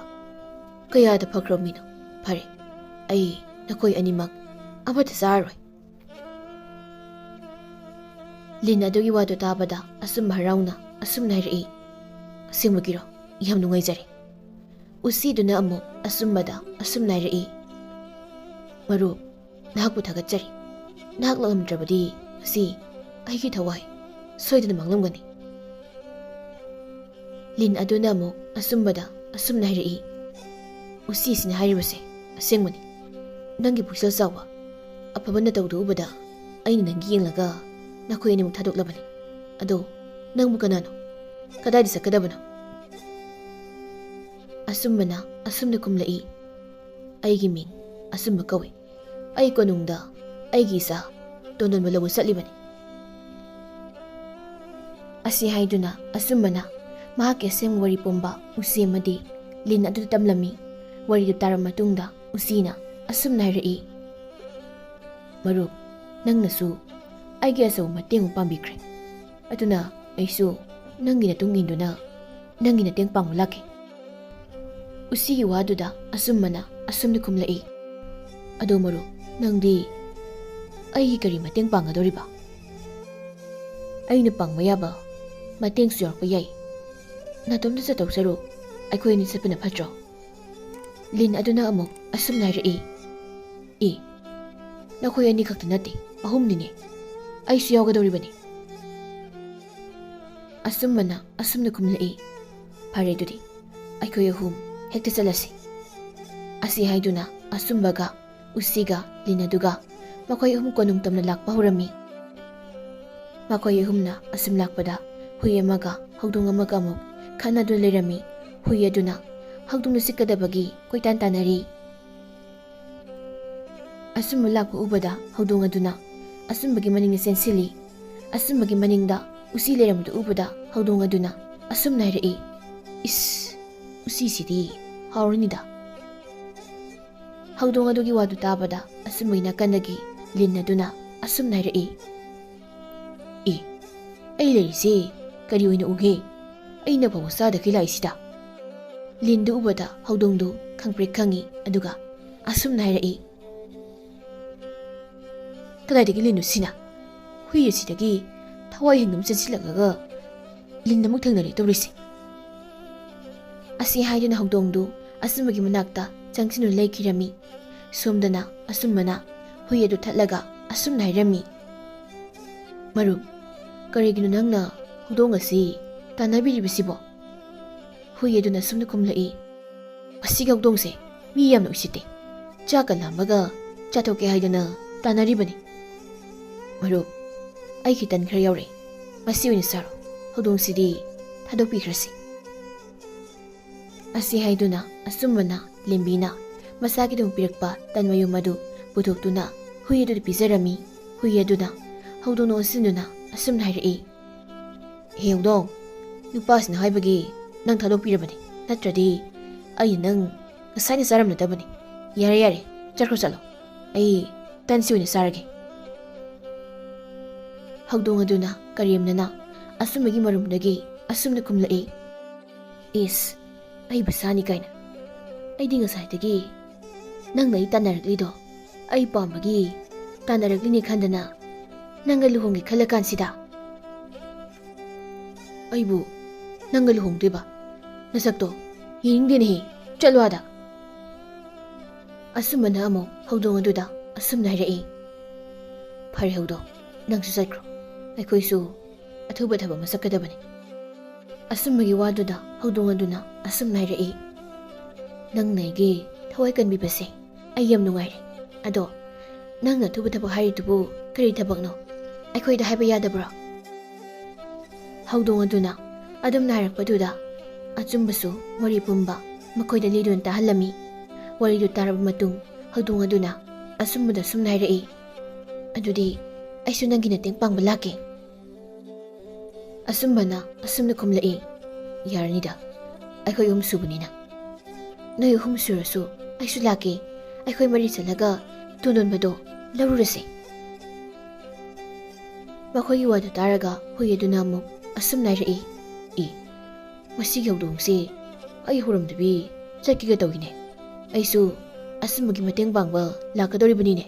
ꯀꯌꯥꯗ ꯐꯈ꯭ꯔꯕ ꯃꯤꯅꯣ? ꯐꯔꯦ, ꯑꯩ ꯅꯈꯣꯏ ꯑꯅꯤꯃꯛ ꯑꯃꯠꯇ ꯆꯥꯔꯔꯣꯏ"꯫ ꯂꯤꯟ ꯑꯗꯨꯒꯤ ꯋꯥꯗꯨ ꯇꯥꯕꯗ ꯑꯆꯨꯝꯕ ꯍꯔꯥꯎꯅ ꯑꯁꯨꯝꯅ ꯍꯥꯏꯔꯛꯏ, "ꯑꯁꯦꯡꯕꯒꯤꯔꯣ? ꯌꯥꯝ ꯅꯨꯡꯉꯥꯏꯖꯔꯦ"꯫ ꯎꯆꯤꯗꯨꯅ ꯑꯃꯨꯛ ꯑꯆꯨꯝꯕꯗ ꯑꯁꯨꯝꯅ ꯍꯥꯏꯔꯛꯏ, "ꯃꯔꯨꯞ, ꯅꯍꯥꯛꯄꯨ ꯊꯥꯒꯠꯆꯔꯤ꯫ ꯅꯍꯥꯛ ꯂꯥꯛꯂꯝꯗ꯭ꯔꯕꯗꯤ ꯉꯁꯤ ꯑꯩꯒꯤ ꯊꯋꯥꯏ ꯁꯣꯏꯗꯅ ꯃꯥꯡꯂꯝꯒꯅꯤ"꯫ ꯂꯤꯟ ꯑꯗꯨꯅ ꯑꯃꯨꯛ ꯑꯆꯨꯝꯕꯗ ꯑꯁꯨꯝꯅ ꯍꯥꯏꯔꯛꯏ, "ꯎꯆꯤꯁꯤꯅ ꯍꯥꯏꯔꯤꯕꯁꯦ ꯑꯁꯦꯡꯕꯅꯤ꯫ ꯅꯪꯒꯤ ꯄꯨꯛꯆꯦꯜ ꯆꯥꯎꯕ, ꯑꯐꯕ ꯅꯇꯧꯗꯨ ꯎꯕꯗ ꯑꯩꯅ ꯅꯪꯒꯤ ꯌꯦꯡꯂꯒ ꯅꯈꯣꯏ ꯑꯅꯤꯃꯛ ꯊꯥꯗꯣꯛꯂꯕꯅꯤ꯫ ꯑꯗꯣ ꯅꯪꯕꯨ ꯀꯅꯥꯅꯣ? ꯀꯗꯥꯏꯗ ꯆꯠꯀꯗꯕꯅꯣ?" ꯑꯆꯨꯝꯕꯅ ꯑꯁꯨꯝꯅ ꯈꯨꯝꯂꯛꯏ, "ꯑꯩꯒꯤ ꯃꯤꯡ ꯑꯆꯨꯝꯕ ꯀꯧꯏ꯫ ꯑꯩ ꯀꯣꯅꯨꯡꯗ ꯑꯩꯒꯤ ꯏꯆꯥ ꯇꯣꯟꯗꯣꯟꯕ ꯂꯧꯕ ꯆꯠꯂꯤꯕꯅꯤ"꯫ ꯑꯁꯤ ꯍꯥꯏꯗꯨꯅ ꯑꯆꯨꯝꯕꯅ ꯃꯍꯥꯛꯀꯤ ꯑꯁꯦꯡꯕ ꯋꯥꯔꯤ ꯄꯨꯝꯕ ꯎꯆꯤ ꯑꯃꯗꯤ ꯂꯤꯟ ꯑꯗꯨꯗ ꯇꯝꯂꯝꯃꯤ꯫ ꯋꯥꯔꯤꯗꯨ ꯇꯥꯔꯕ ꯃꯇꯨꯡꯗ ꯎꯆꯤꯅ ꯑꯁꯨꯝꯅ ꯍꯥꯏꯔꯛꯏ, "ꯃꯔꯨꯞ, ꯅꯪꯅꯁꯨ ꯑꯩꯒꯤ ꯑꯆꯧꯕ ꯃꯇꯦꯡ ꯑꯃ ꯄꯥꯡꯕꯤꯈ꯭ꯔꯦ꯫ ꯑꯗꯨꯅ ꯑꯩꯁꯨ ꯅꯪꯒꯤ ꯃꯇꯨꯡ ꯏꯟꯗꯨꯅ ꯅꯪꯒꯤ ꯃꯇꯦꯡ ꯄꯥꯡꯕ ꯂꯥꯛꯀꯦ"꯫ ꯎꯆꯤꯒꯤ ꯋꯥꯗꯨꯗ ꯑꯆꯨꯝꯕꯅ ꯑꯁꯨꯝꯅ ꯈꯨꯝꯂꯛꯏ, "ꯑꯗꯣ ꯃꯔꯨꯞ, ꯅꯪꯗꯤ ꯑꯩꯒꯤ ꯀꯔꯤ ꯃꯇꯦꯡ ꯄꯥꯡꯒꯗꯧꯔꯤꯕ?" "ꯑꯩꯅ ꯄꯥꯡꯕ ꯌꯥꯕ ꯃꯇꯦꯡꯁꯨ ꯌꯥꯎꯔꯛꯄ ꯌꯥꯏ꯫ ꯅꯇꯣꯝꯇ ꯆꯠꯇꯧ ꯁꯔꯨꯛ ꯑꯩꯈꯣꯏ ꯑꯅꯤ ꯆꯠꯄꯅ ꯐꯠꯇ꯭ꯔꯣ?" ꯂꯤꯟ ꯑꯗꯨꯅ ꯑꯃꯨꯛ ꯑꯁꯨꯝꯅ ꯍꯥꯏꯔꯛꯏ, "ꯏ, ꯅꯈꯣꯏ ꯑꯅꯤꯈꯛꯇ ꯅꯠꯇꯦ, ꯑꯍꯨꯝꯅꯤꯅꯦ꯫ ꯑꯩꯁꯨ ꯌꯥꯎꯒꯗꯧꯔꯤꯕꯅꯤ꯫" ꯑꯆꯨꯝꯕꯅ ꯑꯁꯨꯝꯅ ꯈꯨꯝꯂꯛꯏ, "ꯐꯔꯦ, ꯑꯗꯨꯗꯤ ꯑꯩꯈꯣꯏ ꯑꯍꯨꯝ ꯍꯦꯛꯇ ꯆꯠꯂꯁꯤ꯫" ꯑꯁꯤ ꯍꯥꯏꯗꯨꯅ ꯑꯆꯨꯝꯕꯒ ꯎꯆꯤꯒ ꯂꯤꯟ ꯑꯗꯨꯒ ꯃꯈꯣꯏ ꯑꯍꯨꯝ ꯀꯣꯅꯨꯡ ꯇꯝꯅ ꯂꯥꯛꯄ ꯍꯧꯔꯝꯃꯤ꯫ ꯃꯈꯣꯏ ꯑꯍꯨꯝꯅ ꯑꯁꯨꯝ ꯂꯥꯛꯄꯗ ꯍꯨꯏ ꯑꯃꯒ ꯍꯧꯗꯣꯡ ꯑꯃꯒ ꯑꯃꯨꯛ ꯈꯠꯅꯗꯨꯅ ꯂꯩꯔꯝꯃꯤ꯫ ꯍꯨꯏ ꯑꯗꯨꯅ ꯍꯧꯗꯣꯡꯗꯨ ꯆꯤꯛꯀꯗꯕꯒꯤ ꯀꯣꯏꯇꯥꯟ ꯇꯥꯟꯅꯔꯤ꯫ ꯑꯆꯨꯝꯕ ꯂꯥꯛꯄ ꯎꯕꯗ ꯍꯧꯗꯣꯡ ꯑꯗꯨꯅ ꯑꯆꯨꯝꯕꯒꯤ ꯃꯅꯤꯡꯗ ꯆꯦꯟꯁꯤꯜꯂꯤ꯫ ꯑꯆꯨꯝꯕꯒꯤ ꯃꯅꯤꯡꯗ ꯎꯆꯤ ꯂꯩꯔꯝꯕꯗꯨ ꯎꯕꯗ ꯍꯧꯗꯣꯡ ꯑꯗꯨꯅ ꯑꯁꯨꯝꯅ ꯍꯥꯏꯔꯛꯏ, "ꯏꯁ, ꯎꯆꯤꯁꯤꯗꯤ ꯍꯥꯎꯔꯅꯤꯗ꯫" ꯍꯧꯗꯣꯡ ꯑꯗꯨꯒꯤ ꯋꯥꯗꯨ ꯇꯥꯕꯗ ꯑꯆꯨꯝꯕꯒꯤ ꯅꯥꯀꯟꯗꯒꯤ ꯂꯤꯟ ꯑꯗꯨꯅ ꯑꯁꯨꯝꯅ ꯍꯥꯏꯔꯛꯏ, "ꯏ, ꯑꯩ ꯂꯩꯔꯤꯁꯦ ꯀꯔꯤ ꯑꯣꯏꯅ ꯎꯒꯦ? ꯑꯩꯅ ꯐꯥꯎꯕ ꯆꯥꯗꯈꯩ ꯂꯥꯛꯏꯁꯤꯗ꯫" ꯂꯤꯟꯗꯨ ꯎꯕꯗ ꯍꯧꯗꯣꯡꯗꯨ ꯈꯪꯄ꯭ꯔꯦꯛ ꯈꯪꯉꯤ, ꯑꯗꯨꯒ ꯑꯁꯨꯝꯅ ꯍꯥꯏꯔꯛꯏ, "ꯀꯗꯥꯏꯗꯒꯤ ꯂꯤꯟꯅꯣ ꯁꯤꯅ? ꯍꯨꯏ ꯑꯁꯤꯗꯒꯤ ꯊꯋꯥꯏ ꯍꯤꯡꯗꯨꯝ ꯆꯦꯟꯁꯤꯜꯂꯛꯂꯒ ꯂꯤꯟ ꯑꯃꯨꯛ ꯊꯦꯡꯅꯔꯦ ꯇꯧꯔꯤꯁꯦ꯫" ꯑꯁꯤ ꯍꯥꯏꯗꯨꯅ ꯍꯧꯗꯣꯡꯗꯨ ꯑꯆꯨꯝꯕꯒꯤ ꯃꯅꯥꯛꯇ ꯆꯪꯁꯤꯟꯗꯨꯅ ꯂꯩꯈꯤꯔꯝꯃꯤ꯫ ꯁꯣꯝꯗꯅ ꯑꯆꯨꯝꯕꯅ ꯍꯨꯏ ꯑꯗꯨ ꯊꯠꯂꯒ ꯑꯁꯨꯝꯅ ꯍꯥꯏꯔꯝꯃꯤ, "ꯃꯔꯨꯞ, ꯀꯔꯤꯒꯤꯅꯣ ꯅꯪꯅ ꯍꯧꯗꯣꯡ ꯑꯁꯤ ꯇꯥꯟꯅꯕꯤꯔꯤꯕꯁꯤꯕꯣ?" ꯍꯨꯏ ꯑꯗꯨꯅ ꯑꯁꯨꯝꯅ ꯈꯨꯝꯂꯛꯏ, "ꯃꯁꯤꯒꯤ ꯍꯧꯗꯣꯡꯁꯦ ꯃꯤ ꯌꯥꯝꯅ ꯎꯁꯤꯠꯇꯦ꯫ ꯆꯥꯛꯀ ꯂꯥꯝꯕꯒ ꯆꯥꯊꯣꯛꯀꯦ ꯍꯥꯏꯗꯅ ꯇꯥꯟꯅꯔꯤꯕꯅꯤ꯫ ꯃꯔꯨꯞ, ꯑꯩꯒꯤ ꯇꯟ ꯈꯔ ꯌꯥꯎꯔꯛꯏ, ꯃꯁꯤ ꯑꯣꯏꯅ ꯆꯥꯔꯣ꯫ ꯍꯧꯗꯣꯡꯁꯤꯗꯤ ꯊꯥꯗꯣꯛꯄꯤꯈ꯭ꯔꯁꯤ꯫" ꯑꯁꯤ ꯍꯥꯏꯗꯨꯅ ꯑꯆꯨꯝꯕꯅ ꯂꯦꯝꯕꯤꯅ ꯃꯁꯥꯒꯤꯗꯃꯛ ꯄꯤꯔꯛꯄ ꯇꯟ ꯃꯌꯨꯝ ꯑꯗꯨ ꯄꯨꯊꯣꯛꯇꯨꯅ ꯍꯨꯏ ꯑꯗꯨꯗ ꯄꯤꯖꯔꯝꯃꯤ꯫ ꯍꯨꯏ ꯑꯗꯨꯅ ꯍꯧꯗꯣꯡꯗ ꯑꯣꯟꯁꯤꯟꯗꯨꯅ ꯑꯁꯨꯝꯅ ꯍꯥꯏꯔꯛꯏ, "ꯍꯦ ꯍꯧꯗꯣꯡ, ꯅꯨꯄꯥꯁꯤꯅ ꯍꯥꯏꯕꯒꯤ ꯅꯪ ꯊꯥꯗꯣꯛꯄꯤꯔꯕꯅꯤ, ꯅꯠꯇ꯭ꯔꯗꯤ ꯑꯩꯅ ꯅꯪ ꯉꯁꯥꯏꯅ ꯆꯥꯔꯝꯂꯗꯕꯅꯤ꯫ ꯌꯥꯔꯦ, ꯌꯥꯔꯦ, ꯆꯠꯈ꯭ꯔꯣ, ꯆꯠꯂꯣ꯫ ꯑꯩ ꯇꯟꯁꯤ ꯑꯣꯏꯅ ꯆꯥꯔꯒꯦ꯫" ꯍꯧꯗꯣꯡ ꯑꯗꯨꯅ ꯀꯔꯦꯝꯅꯅ ꯑꯆꯨꯝꯕꯒꯤ ꯃꯔꯨꯝꯗꯒꯤ ꯑꯁꯨꯝꯅ ꯈꯨꯝꯂꯛꯏ, "ꯏꯁ, ꯑꯩꯕꯨ ꯁꯥꯅꯤ ꯀꯥꯏꯅ꯫ ꯑꯩꯗꯤ ꯉꯁꯥꯏꯗꯒꯤ ꯅꯪꯅ ꯑꯩ ꯇꯥꯟꯅꯔꯛꯂꯤꯗꯣ ꯑꯩ ꯄꯥꯝꯕꯒꯤ ꯇꯥꯟꯅꯔꯛꯂꯤꯅꯦ ꯈꯟꯗꯅ ꯅꯪꯒ ꯂꯨꯍꯣꯡꯒꯦ ꯈꯜꯂ ꯀꯥꯟꯁꯤꯗ?" ꯑꯩꯕꯨ ꯅꯪꯒ ꯂꯨꯍꯣꯡꯗꯣꯏꯕ? ꯅꯁꯛꯇꯣ ꯌꯦꯡꯅꯤꯡꯗꯦꯅꯦꯍꯦ, ꯆꯠꯂꯣ ꯑꯥꯗ꯫ ꯑꯁꯨꯝꯕꯅ ꯑꯃꯨꯛ ꯍꯧꯗꯣꯡ ꯑꯗꯨꯗ ꯑꯁꯨꯝꯅ ꯍꯥꯏꯔꯛꯏ, "ꯐꯔꯦ ꯍꯧꯗꯣꯡ, ꯅꯪꯁꯨ ꯆꯠꯈ꯭ꯔꯣ, ꯑꯩꯈꯣꯏꯁꯨ ꯑꯊꯨꯕ ꯊꯕꯛ ꯑꯃ ꯆꯠꯀꯗꯕꯅꯤ꯫" ꯑꯁꯨꯝꯕꯒꯤ ꯋꯥꯗꯨꯗ ꯍꯧꯗꯣꯡ ꯑꯗꯨꯅ ꯑꯁꯨꯝꯅ ꯍꯥꯏꯔꯛꯏ, "ꯅꯪꯅ ꯑꯩꯒꯤ ꯊꯋꯥꯏ ꯀꯟꯕꯤꯕꯁꯦ ꯑꯩ ꯌꯥꯝ ꯅꯨꯡꯉꯥꯏꯔꯦ꯫ ꯑꯗꯣ ꯅꯪꯅ ꯑꯊꯨꯕ ꯊꯕꯛ ꯍꯥꯏꯔꯤꯗꯨꯕꯨ ꯀꯔꯤ ꯊꯕꯛꯅꯣ? ꯑꯩꯈꯣꯏꯗ ꯍꯥꯏꯕ ꯌꯥꯗꯕ꯭ꯔꯣ?" ꯍꯧꯗꯣꯡ ꯑꯗꯨꯅ ꯑꯗꯨꯝꯅ ꯍꯥꯏꯔꯛꯄꯗꯨꯗ ꯑꯆꯨꯝꯕꯁꯨ ꯋꯥꯔꯤ ꯄꯨꯝꯕ ꯃꯈꯣꯏꯗ ꯂꯤꯗꯨꯅ ꯇꯥꯍꯜꯂꯝꯃꯤ꯫ ꯋꯥꯔꯤꯗꯨ ꯇꯥꯔꯕ ꯃꯇꯨꯡ ꯍꯧꯗꯣꯡ ꯑꯗꯨꯅ ꯑꯁꯨꯝꯕꯗ ꯑꯁꯨꯝꯅ ꯍꯥꯏꯔꯛꯏ, "ꯑꯗꯨꯗꯤ ꯑꯩꯁꯨ ꯅꯪꯒꯤ ꯃꯇꯦꯡ ꯄꯥꯡꯕ ꯂꯥꯛꯀꯦ꯫" ꯑꯁꯨꯝꯕꯅ ꯑꯁꯨꯝꯅ ꯈꯨꯝꯂꯛꯏ, "ꯌꯥꯔꯅꯤꯗ, ꯑꯩꯈꯣꯏ ꯑꯍꯨꯝ ꯁꯨꯕꯅꯤꯅ꯫ ꯅꯣꯏ ꯑꯍꯨꯝ ꯁꯨꯔꯁꯨ ꯑꯩꯁꯨ ꯂꯥꯛꯀꯦ꯫ ꯑꯩꯈꯣꯏ ꯃꯔꯤ ꯆꯠꯂꯒ ꯇꯨ ꯌꯣꯟꯕꯗꯣ ꯂꯧꯔꯨꯔꯁꯦ꯫" ꯃꯈꯣꯏꯒꯤ ꯋꯥꯗꯨ ꯇꯥꯔꯒ ꯍꯨꯏ ꯑꯗꯨꯅ ꯑꯃꯨꯛ ꯑꯁꯨꯝꯅ ꯍꯥꯏꯔꯛꯏ, "ꯏ, ꯃꯁꯤꯒꯤ ꯍꯧꯗꯣꯡꯁꯤ ꯑꯩ ꯍꯧꯔꯝꯗꯕꯤ ꯆꯠꯈꯤꯒ ꯇꯧꯏꯅꯦ꯫ ꯑꯩꯁꯨ ꯑꯁꯨꯝꯕꯒꯤ ꯃꯇꯦꯡ ꯄꯥꯡꯕ ꯂꯥꯛꯀꯗꯧꯔꯤꯕꯅꯤꯅꯦ꯫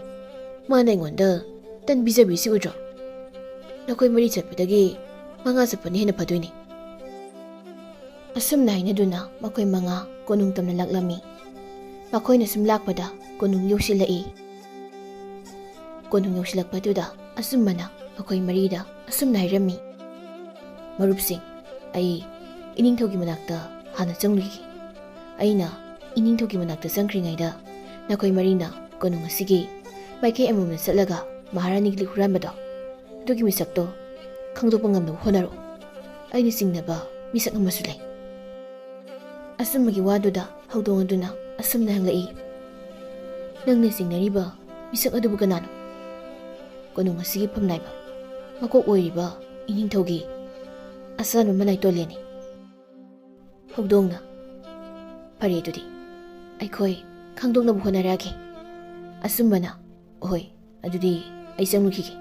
ꯃꯥꯅ ꯑꯩꯉꯣꯟꯗ ꯇꯟ ꯄꯤꯖꯕꯤꯁꯤ ꯎꯗ꯭ꯔꯣ? ꯅꯈꯣꯏ ꯃꯔꯤ ꯆꯠꯄꯗꯒꯤ ꯃꯉꯥ ꯆꯠꯄꯅ ꯍꯦꯟꯅ ꯐꯗꯣꯏꯅꯦ꯫" ꯑꯁꯨꯝꯅ ꯍꯥꯏꯅꯗꯨꯅ ꯃꯈꯣꯏ ꯃꯉꯥ ꯀꯣꯅꯨꯡ ꯇꯝꯅ ꯂꯥꯛꯂꯝꯃꯤ꯫ ꯃꯈꯣꯏꯅ ꯁꯨꯝ ꯂꯥꯛꯄꯗ ꯀꯣꯅꯨꯡ ꯌꯧꯁꯤꯜꯂꯛꯏ꯫ ꯀꯣꯅꯨꯡ ꯌꯧꯁꯤꯜꯂꯛꯄꯗꯨꯗ ꯑꯆꯨꯝꯕꯅ ꯃꯈꯣꯏ ꯃꯔꯤꯗ ꯑꯁꯨꯝꯅ ꯍꯥꯏꯔꯝꯃꯤ, "ꯃꯔꯨꯞꯁꯤꯡ, ꯑꯩ ꯏꯅꯤꯡꯊꯧꯒꯤ ꯃꯅꯥꯛꯇ ꯍꯥꯟꯅ ꯆꯪꯂꯨꯈꯤꯒꯦ꯫ ꯑꯩꯅ ꯏꯅꯤꯡꯊꯧꯒꯤ ꯃꯅꯥꯛꯇ ꯆꯪꯈ꯭ꯔꯤꯉꯩꯗ ꯅꯈꯣꯏ ꯃꯔꯤꯅ ꯀꯣꯅꯨꯡ ꯑꯁꯤꯒꯤ ꯃꯥꯏꯀꯩ ꯑꯃꯃꯝꯗ ꯆꯠꯂꯒ ꯃꯍꯥꯔꯥꯅꯤꯒꯤ ꯂꯤꯛ ꯍꯨꯔꯥꯟꯕꯗꯣ, ꯑꯗꯨꯒꯤ ꯃꯤꯁꯛꯇꯣ ꯈꯪꯗꯣꯛꯄ ꯉꯝꯅꯕ ꯍꯣꯠꯅꯔꯣ꯫ ꯑꯩꯅ ꯆꯤꯡꯅꯕ ꯃꯤꯁꯛ ꯑꯃꯁꯨ ꯂꯩ꯫" ꯑꯆꯨꯝꯕꯒꯤ ꯋꯥꯗꯨꯗ ꯍꯧꯗꯣꯡ ꯑꯗꯨꯅ ꯑꯁꯨꯝꯅ ꯍꯪꯂꯛꯏ, "ꯅꯪꯅ ꯆꯤꯡꯅꯔꯤꯕ ꯃꯤꯁꯛ ꯑꯗꯨꯕꯨ ꯀꯅꯥꯅꯣ?" "ꯀꯣꯅꯨꯡ ꯑꯁꯤꯒꯤ ꯐꯝꯅꯥꯏꯕ, ꯃꯀꯣꯛ ꯑꯣꯏꯔꯤꯕ ꯏꯅꯤꯡꯊꯧꯒꯤ ꯑꯆꯥꯟꯕ ꯃꯅꯥꯏ ꯇꯣꯂꯦꯟꯅꯤ꯫" ꯍꯧꯗꯣꯡꯅ, "ꯐꯔꯦ ꯑꯗꯨꯗꯤ, ꯑꯩꯈꯣꯏ ꯈꯪꯗꯣꯛꯅꯕ ꯍꯣꯠꯅꯔꯛꯑꯒꯦ꯫" ꯑꯆꯨꯝꯕꯅ, "ꯍꯣꯏ, ꯑꯗꯨꯗꯤ ꯑꯩ ꯆꯪꯂꯨꯈꯤꯒꯦ꯫"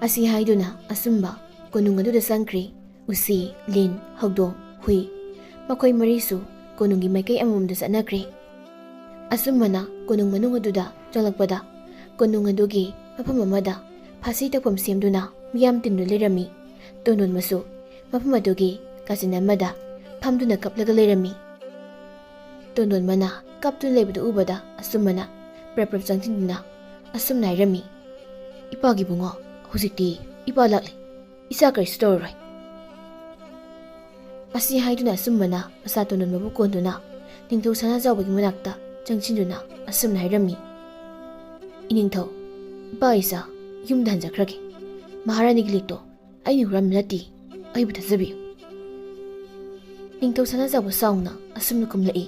ꯑꯁꯤ ꯍꯥꯏꯗꯨꯅ ꯑꯆꯨꯝꯕ ꯀꯣꯅꯨꯡ ꯑꯗꯨꯗ ꯆꯪꯈ꯭ꯔꯦ꯫ ꯎꯆꯤ, ꯂꯤꯟ, ꯍꯧꯗꯣꯡ, ꯍꯨꯏ, ꯃꯈꯣꯏ ꯃꯔꯤꯁꯨ ꯀꯣꯅꯨꯡꯒꯤ ꯃꯥꯏꯀꯩ ꯑꯃꯃꯝꯗ ꯆꯠꯅꯈ꯭ꯔꯦ꯫ ꯑꯆꯨꯝꯕꯅ ꯀꯣꯅꯨꯡ ꯃꯅꯨꯡ ꯑꯗꯨꯗ ꯆꯪꯂꯛꯄꯗ, ꯀꯣꯅꯨꯡ ꯑꯗꯨꯒꯤ ꯃꯐꯝ ꯑꯃꯗ ꯐꯥꯁꯤ ꯇꯧꯐꯝ ꯁꯦꯝꯗꯨꯅ ꯃꯤꯌꯥꯝ ꯇꯤꯟꯗꯨꯅ ꯂꯩꯔꯝꯃꯤ꯫ ꯇꯣꯟꯗꯣꯟꯕꯁꯨ ꯃꯐꯝ ꯑꯗꯨꯒꯤ ꯀꯥꯆꯤꯟ ꯑꯃꯗ ꯐꯝꯗꯨꯅ ꯀꯞꯂꯒ ꯂꯩꯔꯝꯃꯤ꯫ ꯇꯣꯟꯗꯣꯟꯕꯅ ꯀꯞꯇꯨꯅ ꯂꯩꯕꯗꯨ ꯎꯕꯗ ꯑꯆꯨꯝꯕꯅ ꯄ꯭ꯔꯞ ꯄ꯭ꯔꯞ ꯆꯪꯁꯤꯟꯗꯨꯅ ꯑꯁꯨꯝꯅ ꯍꯥꯏꯔꯝꯃꯤ, "ꯏꯄꯥꯒꯤ ꯏꯕꯨꯡꯉꯣ, ꯍꯧꯖꯤꯛꯇꯤ ꯏꯄꯥ ꯂꯥꯛꯂꯦ꯫ ꯏꯆꯥ ꯀꯔꯤꯁꯨ ꯇꯧꯔꯔꯣꯏ꯫" ꯑꯁꯤ ꯍꯥꯏꯗꯨꯅ ꯑꯆꯨꯝꯕꯅ ꯃꯆꯥ ꯇꯣꯟꯗꯣꯟꯕꯕꯨ ꯀꯣꯟꯗꯨꯅ ꯅꯤꯡꯊꯧ ꯁꯅꯥꯖꯥꯎꯕꯒꯤ ꯃꯅꯥꯛꯇ ꯆꯪꯁꯤꯟꯗꯨꯅ ꯑꯁꯨꯝꯅ ꯍꯥꯏꯔꯝꯃꯤ, "ꯏꯅꯤꯡꯊꯧ, ꯏꯄꯥ ꯏꯆꯥ ꯌꯨꯝꯗ ꯍꯟꯖꯈ꯭ꯔꯒꯦ꯫ ꯃꯍꯥꯔꯥꯅꯤꯒꯤ ꯂꯤꯛꯇꯣ ꯑꯩꯅ ꯍꯨꯔꯥꯟꯕ ꯅꯠꯇꯦ, ꯑꯩꯕꯨ ꯊꯥꯖꯕꯤꯌꯨ꯫" ꯅꯤꯡꯊꯧ ꯁꯅꯥꯖꯥꯎꯕ ꯁꯥꯎꯅ ꯑꯁꯨꯝꯅ ꯈꯨꯝꯂꯛꯏ,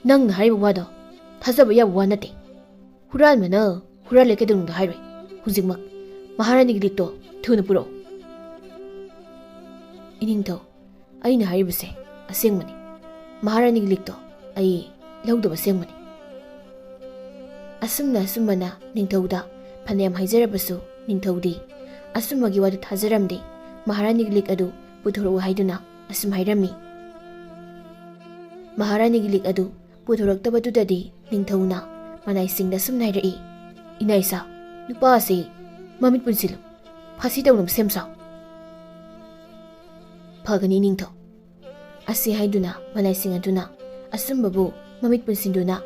"ꯅꯪꯅ ꯍꯥꯏꯔꯤꯕ ꯋꯥꯗꯣ ꯊꯥꯖꯕ ꯌꯥꯕ ꯋꯥ ꯅꯠꯇꯦ꯫ ꯍꯨꯔꯥꯟꯕꯅ ꯍꯨꯔꯥꯜꯂꯦ ꯀꯩꯗꯧꯅꯨꯡꯗ ꯍꯥꯏꯔꯣꯏ꯫ ꯍꯧꯖꯤꯛꯃꯛ ꯃꯍꯥꯔꯥꯅꯤꯒꯤ ꯂꯤꯛꯇꯣ ꯊꯨꯅ ꯄꯨꯔꯛꯎ꯫" "ꯏꯅꯤꯡꯊꯧ, ꯑꯩꯅ ꯍꯥꯏꯔꯤꯕꯁꯦ ꯑꯁꯦꯡꯕꯅꯤ꯫ ꯃꯍꯥꯔꯥꯅꯤꯒꯤ ꯂꯤꯛꯇꯣ ꯑꯩ ꯂꯧꯗꯕ ꯑꯁꯦꯡꯕꯅꯤ꯫" ꯑꯁꯨꯝꯅ ꯑꯁꯨꯝꯕꯅ ꯅꯤꯡꯊꯧꯗ ꯐꯅꯌꯥꯝ ꯍꯥꯏꯖꯔꯕꯁꯨ ꯅꯤꯡꯊꯧꯗꯤ ꯑꯁꯨꯝꯕꯒꯤ ꯋꯥꯗꯨ ꯊꯥꯖꯔꯝꯗꯦ꯫ ꯃꯍꯥꯔꯥꯅꯤꯒꯤ ꯂꯤꯛ ꯑꯗꯨ ꯄꯨꯊꯣꯔꯛꯎ ꯍꯥꯏꯗꯨꯅ ꯑꯁꯨꯝ ꯍꯥꯏꯔꯝꯃꯤ꯫ ꯃꯍꯥꯔꯥꯅꯤꯒꯤ ꯂꯤꯛ ꯑꯗꯨ ꯄꯨꯊꯣꯔꯛꯇꯕꯗꯨꯗꯗꯤ ꯅꯤꯡꯊꯧꯅ ꯃꯅꯥꯏꯁꯤꯡꯗ ꯑꯁꯨꯝꯅ ꯍꯥꯏꯔꯛꯏ, "ꯏꯅꯥ ꯏꯆꯥ, ꯅꯨꯄꯥ ꯑꯁꯤ ꯃꯃꯤꯠ ꯄꯨꯟꯁꯤꯜꯂꯨ, ꯐꯥꯁꯤ ꯇꯧꯅꯕ ꯁꯦꯝ ꯁꯥꯎ꯫" "ꯐꯒꯅꯤ ꯅꯤꯡꯊꯧ꯫" ꯑꯁꯤ ꯍꯥꯏꯗꯨꯅ ꯃꯅꯥꯏꯁꯤꯡ ꯑꯗꯨꯅ ꯑꯁꯨꯝꯕꯕꯨ ꯃꯃꯤꯠ ꯄꯨꯟꯁꯤꯟꯗꯨꯅ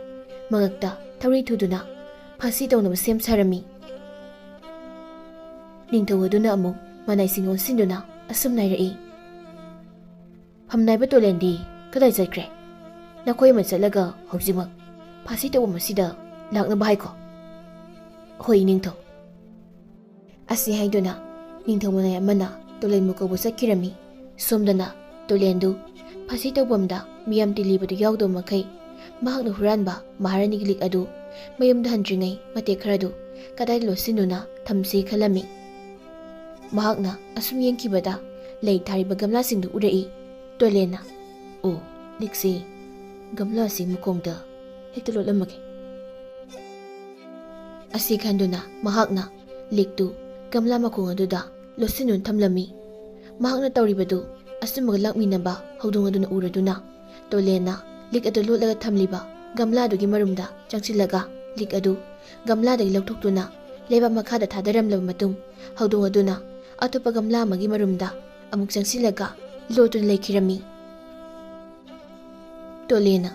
ꯃꯉꯛꯇ ꯊꯧꯔꯤ ꯊꯨꯗꯨꯅ ꯐꯥꯁꯤ ꯇꯧꯅꯕ ꯁꯦꯝ ꯁꯥꯔꯝꯃꯤ꯫ ꯅꯤꯡꯊꯧ ꯑꯗꯨꯅ ꯑꯃꯨꯛ ꯃꯅꯥꯏꯁꯤꯡ ꯑꯣꯟꯁꯤꯟꯗꯨꯅ ꯑꯁꯨꯝꯅ ꯍꯥꯏꯔꯛꯏ, "ꯐꯝꯅꯥꯏꯕ ꯇꯣꯂꯦꯟꯗꯤ ꯀꯗꯥꯏ ꯆꯠꯈ꯭ꯔꯦ? ꯅꯈꯣꯏ ꯑꯃ ꯆꯠꯂꯒ ꯍꯧꯖꯤꯛꯃꯛ ꯐꯥꯁꯤ ꯇꯧꯐꯝ ꯑꯁꯤꯗ ꯂꯥꯛꯅꯕ ꯍꯥꯏꯈꯣ꯫" "ꯍꯣꯏ, ꯏꯅꯤꯡꯊꯧ꯫" ꯑꯁꯤ ꯍꯥꯏꯗꯨꯅ ꯅꯤꯡꯊꯧ ꯃꯅꯥꯏ ꯑꯃꯅ ꯇꯣꯂꯦꯟꯕꯨ ꯀꯧꯕ ꯆꯠꯈꯤꯔꯝꯃꯤ꯫ ꯁꯣꯝꯗꯅ ꯇꯣꯂꯦꯟꯗꯨ ꯐꯥꯁꯤ ꯇꯧꯐꯝꯗ ꯃꯤꯌꯥꯝ ꯇꯤꯜꯂꯤꯕꯗꯨ ꯌꯥꯎꯗꯕ ꯃꯈꯩ ꯃꯍꯥꯛꯅ ꯍꯨꯔꯥꯟꯕ ꯃꯍꯥꯔꯥꯅꯤꯒꯤ ꯂꯤꯛ ꯑꯗꯨ ꯃꯌꯨꯝꯗ ꯍꯟꯗ꯭ꯔꯤꯉꯩ ꯃꯇꯦꯛ ꯈꯔꯗꯨ ꯀꯗꯥꯏꯗ ꯂꯣꯠꯁꯤꯟꯗꯨꯅ ꯊꯝꯁꯤ ꯈꯜꯂꯝꯃꯤ꯫ ꯃꯍꯥꯛꯅ ꯑꯁꯨꯝ ꯌꯦꯡꯈꯤꯕꯗ ꯂꯩ ꯊꯥꯔꯤꯕ ꯒꯝꯂꯥꯁꯤꯡꯗꯨ ꯎꯔꯛꯏ꯫ ꯇꯣꯂꯦꯟꯅ, "ꯑꯣ, ꯂꯤꯛꯁꯤ ꯒꯝꯂꯥꯁꯤ ꯃꯈꯣꯡꯗ ꯍꯦꯛꯇ ꯂꯣꯠꯂꯝꯃꯒꯦ꯫" ꯑꯁꯤ ꯈꯟꯗꯨꯅ ꯃꯍꯥꯛꯅ ꯂꯤꯛꯇꯨ ꯒꯝꯂꯥ ꯃꯈꯣꯡ ꯑꯗꯨꯗ ꯂꯣꯠꯁꯤꯟꯗꯨꯅ ꯊꯝꯂꯝꯃꯤ꯫ ꯃꯍꯥꯛꯅ ꯇꯧꯔꯤꯕꯗꯨ ꯑꯆꯨꯝꯕꯒ ꯂꯥꯛꯃꯤꯟꯅꯕ ꯍꯧꯗꯣꯡ ꯑꯗꯨꯅ ꯎꯔꯗꯨꯅ ꯇꯣꯂꯦꯟꯅ ꯂꯤꯛ ꯑꯗꯨ ꯂꯣꯠꯂꯒ ꯊꯝꯂꯤꯕ ꯒꯝꯂꯥꯗꯨꯒꯤ ꯃꯔꯨꯝꯗ ꯆꯪꯁꯤꯜꯂꯒ ꯂꯤꯛ ꯑꯗꯨ ꯒꯝꯂꯥꯗꯒꯤ ꯂꯧꯊꯣꯛꯇꯨꯅ ꯂꯩꯕꯥꯛ ꯃꯈꯥꯗ ꯊꯥꯗꯔꯝꯂꯕ ꯃꯇꯨꯡ ꯍꯧꯗꯣꯡ ꯑꯗꯨꯅ ꯑꯇꯣꯞꯄ ꯒꯝꯂꯥ ꯑꯃꯒꯤ ꯃꯔꯨꯝꯗ ꯑꯃꯨꯛ ꯆꯪꯁꯤꯜꯂꯒ ꯂꯣꯠꯇꯨꯅ ꯂꯩꯈꯤꯔꯝꯃꯤ꯫ ꯇꯣꯂꯦꯟꯅ,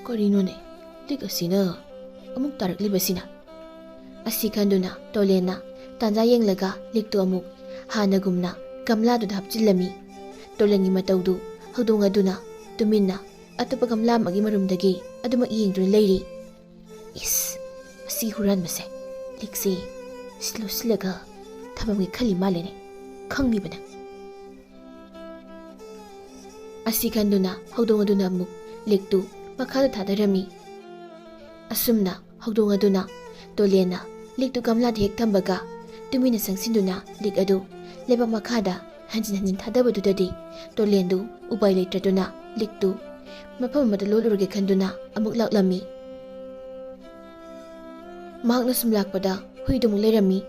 "ꯀꯔꯤꯅꯣꯅꯦ, ꯂꯤꯛ ꯑꯁꯤꯅ ꯑꯃꯨꯛ ꯇꯥꯔꯛꯂꯤꯕꯁꯤꯅ?" ꯑꯁꯤ ꯈꯟꯗꯨꯅ ꯇꯣꯂꯦꯟꯅ ꯇꯥꯟꯖꯥ ꯌꯦꯡꯂꯒ ꯂꯤꯛꯇꯨ ꯑꯃꯨꯛ ꯍꯥꯟꯅꯒꯨꯝꯅ ꯒꯝꯂꯥꯗꯨꯗ ꯍꯥꯞꯆꯤꯜꯂꯝꯃꯤ꯫ ꯇꯣꯂꯦꯟꯒꯤ ꯃꯇꯧꯗꯨ ꯍꯧꯗꯣꯡ ꯑꯗꯨꯅ ꯇꯨꯃꯤꯟꯅ ꯑꯇꯣꯞꯄ ꯒꯝꯂꯥ ꯑꯃꯒꯤ ꯃꯔꯨꯝꯗꯒꯤ ꯑꯗꯨꯃꯛ ꯌꯦꯡꯗꯨꯅ ꯂꯩꯔꯤ꯫ "ꯏꯁ, ꯑꯁꯤ ꯍꯨꯔꯥꯟꯕꯁꯦ ꯂꯤꯛꯁꯦ ꯁꯤꯜꯂꯨ ꯁꯤꯜꯂꯒ ꯊꯝꯃꯝꯒꯦ ꯈꯜꯂꯤ ꯃꯥꯜꯂꯦꯅꯦ, ꯈꯪꯉꯤꯕꯅ?" ꯑꯁꯤ ꯈꯟꯗꯨꯅ ꯍꯧꯗꯣꯡ ꯑꯗꯨꯅ ꯑꯃꯨꯛ ꯂꯤꯛꯇꯨ ꯃꯈꯥꯗ ꯊꯥꯗꯔꯝꯃꯤ꯫ ꯑꯁꯨꯝꯅ ꯍꯧꯗꯣꯡ ꯑꯗꯨꯅ ꯇꯣꯂꯦꯟꯅ ꯂꯤꯛꯇꯨ ꯒꯝꯂꯥꯗ ꯍꯦꯛ ꯊꯝꯕꯒ ꯇꯨꯃꯤꯟꯅ ꯆꯪꯁꯤꯟꯗꯨꯅ ꯂꯤꯛ ꯑꯗꯨ ꯂꯩꯕꯥꯛ ꯃꯈꯥꯗ ꯍꯟꯖꯤꯟ ꯍꯟꯖꯤꯟ ꯊꯥꯗꯕꯗꯨꯗꯗꯤ ꯇꯣꯂꯦꯟꯗꯨ ꯎꯄꯥꯏ ꯂꯩꯇ꯭ꯔꯗꯨꯅ ꯂꯤꯛꯇꯨ ꯃꯐꯝ ꯑꯃꯗ ꯂꯣꯠꯂꯨꯔꯒꯦ ꯈꯟꯗꯨꯅ ꯑꯃꯨꯛ ꯂꯥꯛꯂꯝꯃꯤ꯫ ꯃꯍꯥꯛꯅ ꯁꯨꯝ ꯂꯥꯛꯄꯗ ꯍꯨꯏꯗꯨ ꯑꯃꯨꯛ ꯂꯩꯔꯝꯃꯤ꯫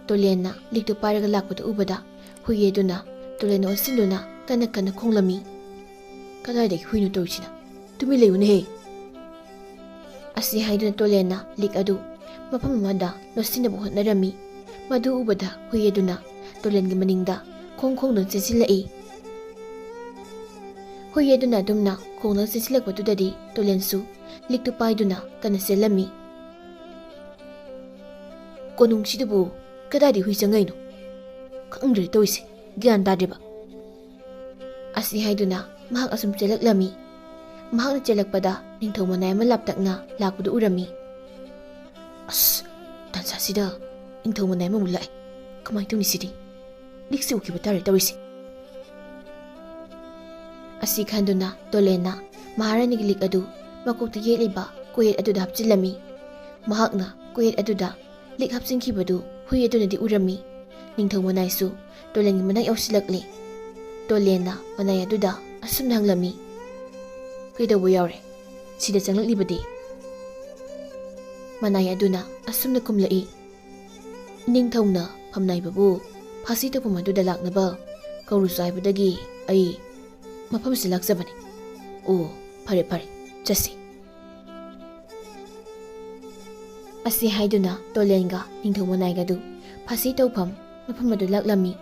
ꯇꯣꯂꯦꯟꯅ ꯂꯤꯛꯇꯨ ꯄꯥꯏꯔꯒ ꯂꯥꯛꯄꯗꯨ ꯎꯕꯗ ꯍꯨꯏ ꯑꯗꯨꯅ ꯇꯣꯂꯦꯟꯗ ꯑꯣꯟꯁꯤꯟꯗꯨꯅ ꯀꯟꯅ ꯀꯟꯅ ꯈꯣꯡꯂꯝꯃꯤ꯫ "ꯀꯗꯥꯏꯗꯒꯤ ꯍꯨꯏꯅꯣ ꯇꯧꯔꯤꯁꯤꯅ? ꯇꯨꯃꯤꯟ ꯂꯩꯌꯨꯅꯦꯍꯦ!" ꯑꯁꯤ ꯍꯥꯏꯗꯨꯅ ꯇꯣꯂꯦꯟꯅ ꯂꯤꯛ ꯑꯗꯨ ꯃꯐꯝ ꯑꯃꯗ ꯂꯣꯠꯁꯤꯟꯅꯕ ꯍꯣꯠꯅꯔꯝꯃꯤ꯫ ꯃꯗꯨ ꯎꯕꯗ ꯍꯨꯏ ꯑꯗꯨꯅ ꯇꯣꯂꯦꯟꯒꯤ ꯃꯅꯤꯡꯗ ꯈꯣꯡ ꯈꯣꯡꯗꯨꯅ ꯆꯦꯟꯁꯤꯜꯂꯛꯏ꯫ ꯍꯨꯏ ꯑꯗꯨꯅ ꯑꯗꯨꯝꯅ ꯈꯣꯡꯅ ꯆꯦꯟꯁꯤꯜꯂꯛꯄꯗꯨꯗꯗꯤ ꯇꯣꯂꯦꯟꯁꯨ ꯂꯤꯛꯇꯨ ꯄꯥꯏꯗꯨꯅ ꯀꯟꯅ ꯆꯦꯜꯂꯝꯃꯤ꯫ "ꯀꯣꯅꯨꯡꯁꯤꯗꯕꯨ ꯀꯗꯥꯏꯗꯒꯤ ꯍꯨꯏ ꯆꯪꯉꯛꯏꯅꯣ? ꯈꯪꯗ꯭ꯔꯦ ꯇꯧꯔꯤꯁꯦ, ꯒ꯭ꯌꯥꯟ ꯇꯥꯗ꯭ꯔꯦꯕ!" ꯑꯁꯤ ꯍꯥꯏꯗꯨꯅ ꯃꯍꯥꯛ ꯑꯁꯨꯝ ꯆꯦꯜꯂꯛꯂꯝꯃꯤ꯫ ꯃꯍꯥꯛꯅ ꯆꯦꯜꯂꯛꯄꯗ ꯅꯤꯡꯊꯧ ꯃꯅꯥꯏ ꯑꯃ ꯂꯥꯞꯇꯛꯅ ꯂꯥꯛꯄꯗꯨ ꯎꯔꯝꯃꯤ꯫ "ꯑꯁ, ꯇꯥꯟꯖꯥꯁꯤꯗ ꯅꯤꯡꯊꯧ ꯃꯅꯥꯏ ꯑꯃꯃꯨꯛ ꯂꯥꯛꯑꯦ꯫ ꯀꯃꯥꯏꯅ ꯇꯧꯅꯤ ꯁꯤꯗꯤ? ꯂꯤꯛꯁꯤ ꯎꯈꯤꯕ ꯇꯥꯔꯦ ꯇꯧꯔꯤꯁꯦ!" ꯑꯁꯤ ꯈꯟꯗꯨꯅ ꯇꯣꯂꯦꯟꯅ ꯃꯍꯥꯔꯥꯅꯤꯒꯤ ꯂꯤꯛ ꯑꯗꯨ ꯃꯀꯣꯛꯇ ꯌꯦꯠꯂꯤꯕ ꯀꯣꯌꯦꯠ ꯑꯗꯨꯗ ꯍꯥꯞꯆꯤꯜꯂꯝꯃꯤ꯫ ꯃꯍꯥꯛꯅ ꯀꯣꯌꯦꯠ ꯑꯗꯨꯗ ꯂꯤꯛ ꯍꯥꯞꯆꯤꯟꯈꯤꯕꯗꯨ ꯍꯨꯏ ꯑꯗꯨꯅꯗꯤ ꯎꯔꯝꯃꯤ꯫ ꯅꯤꯡꯊꯧ ꯃꯅꯥꯏꯁꯨ ꯇꯣꯂꯦꯟꯒꯤ ꯃꯅꯥꯛ ꯌꯧꯁꯤꯜꯂꯛꯂꯦ꯫ ꯇꯣꯂꯦꯟꯅ ꯃꯅꯥꯏ ꯑꯗꯨꯗ ꯑꯁꯨꯝꯅ ꯍꯪꯂꯝꯃꯤ, "ꯀꯩꯗꯧꯕ ꯌꯥꯎꯔꯦ? ꯁꯤꯗ ꯆꯪꯂꯛꯂꯤꯕꯗꯤ?" ꯃꯅꯥꯏ ꯑꯗꯨꯅ ꯑꯁꯨꯝꯅ ꯈꯨꯝꯂꯛꯏ, "ꯅꯤꯡꯊꯧꯅ ꯐꯝꯅꯥꯏꯕꯕꯨ ꯐꯥꯁꯤ ꯇꯧꯐꯝ ꯑꯗꯨꯗ ꯂꯥꯛꯅꯕ ꯀꯧꯔꯨꯁꯨ ꯍꯥꯏꯕꯗꯒꯤ ꯑꯩ ꯃꯐꯝꯁꯤꯗ ꯂꯥꯛꯆꯕꯅꯤ꯫ ꯑꯣ, ꯐꯔꯦ ꯐꯔꯦ, ꯆꯠꯁꯤ꯫" ꯑꯁꯤ ꯍꯥꯏꯗꯨꯅ ꯇꯣꯂꯦꯟꯒ ꯅꯤꯡꯊꯧ ꯃꯅꯥꯏꯒꯗꯨ ꯐꯥꯁꯤ ꯇꯧꯐꯝ ꯃꯐꯝ ꯑꯗꯨ ꯂꯥꯛꯂꯝꯃꯤ꯫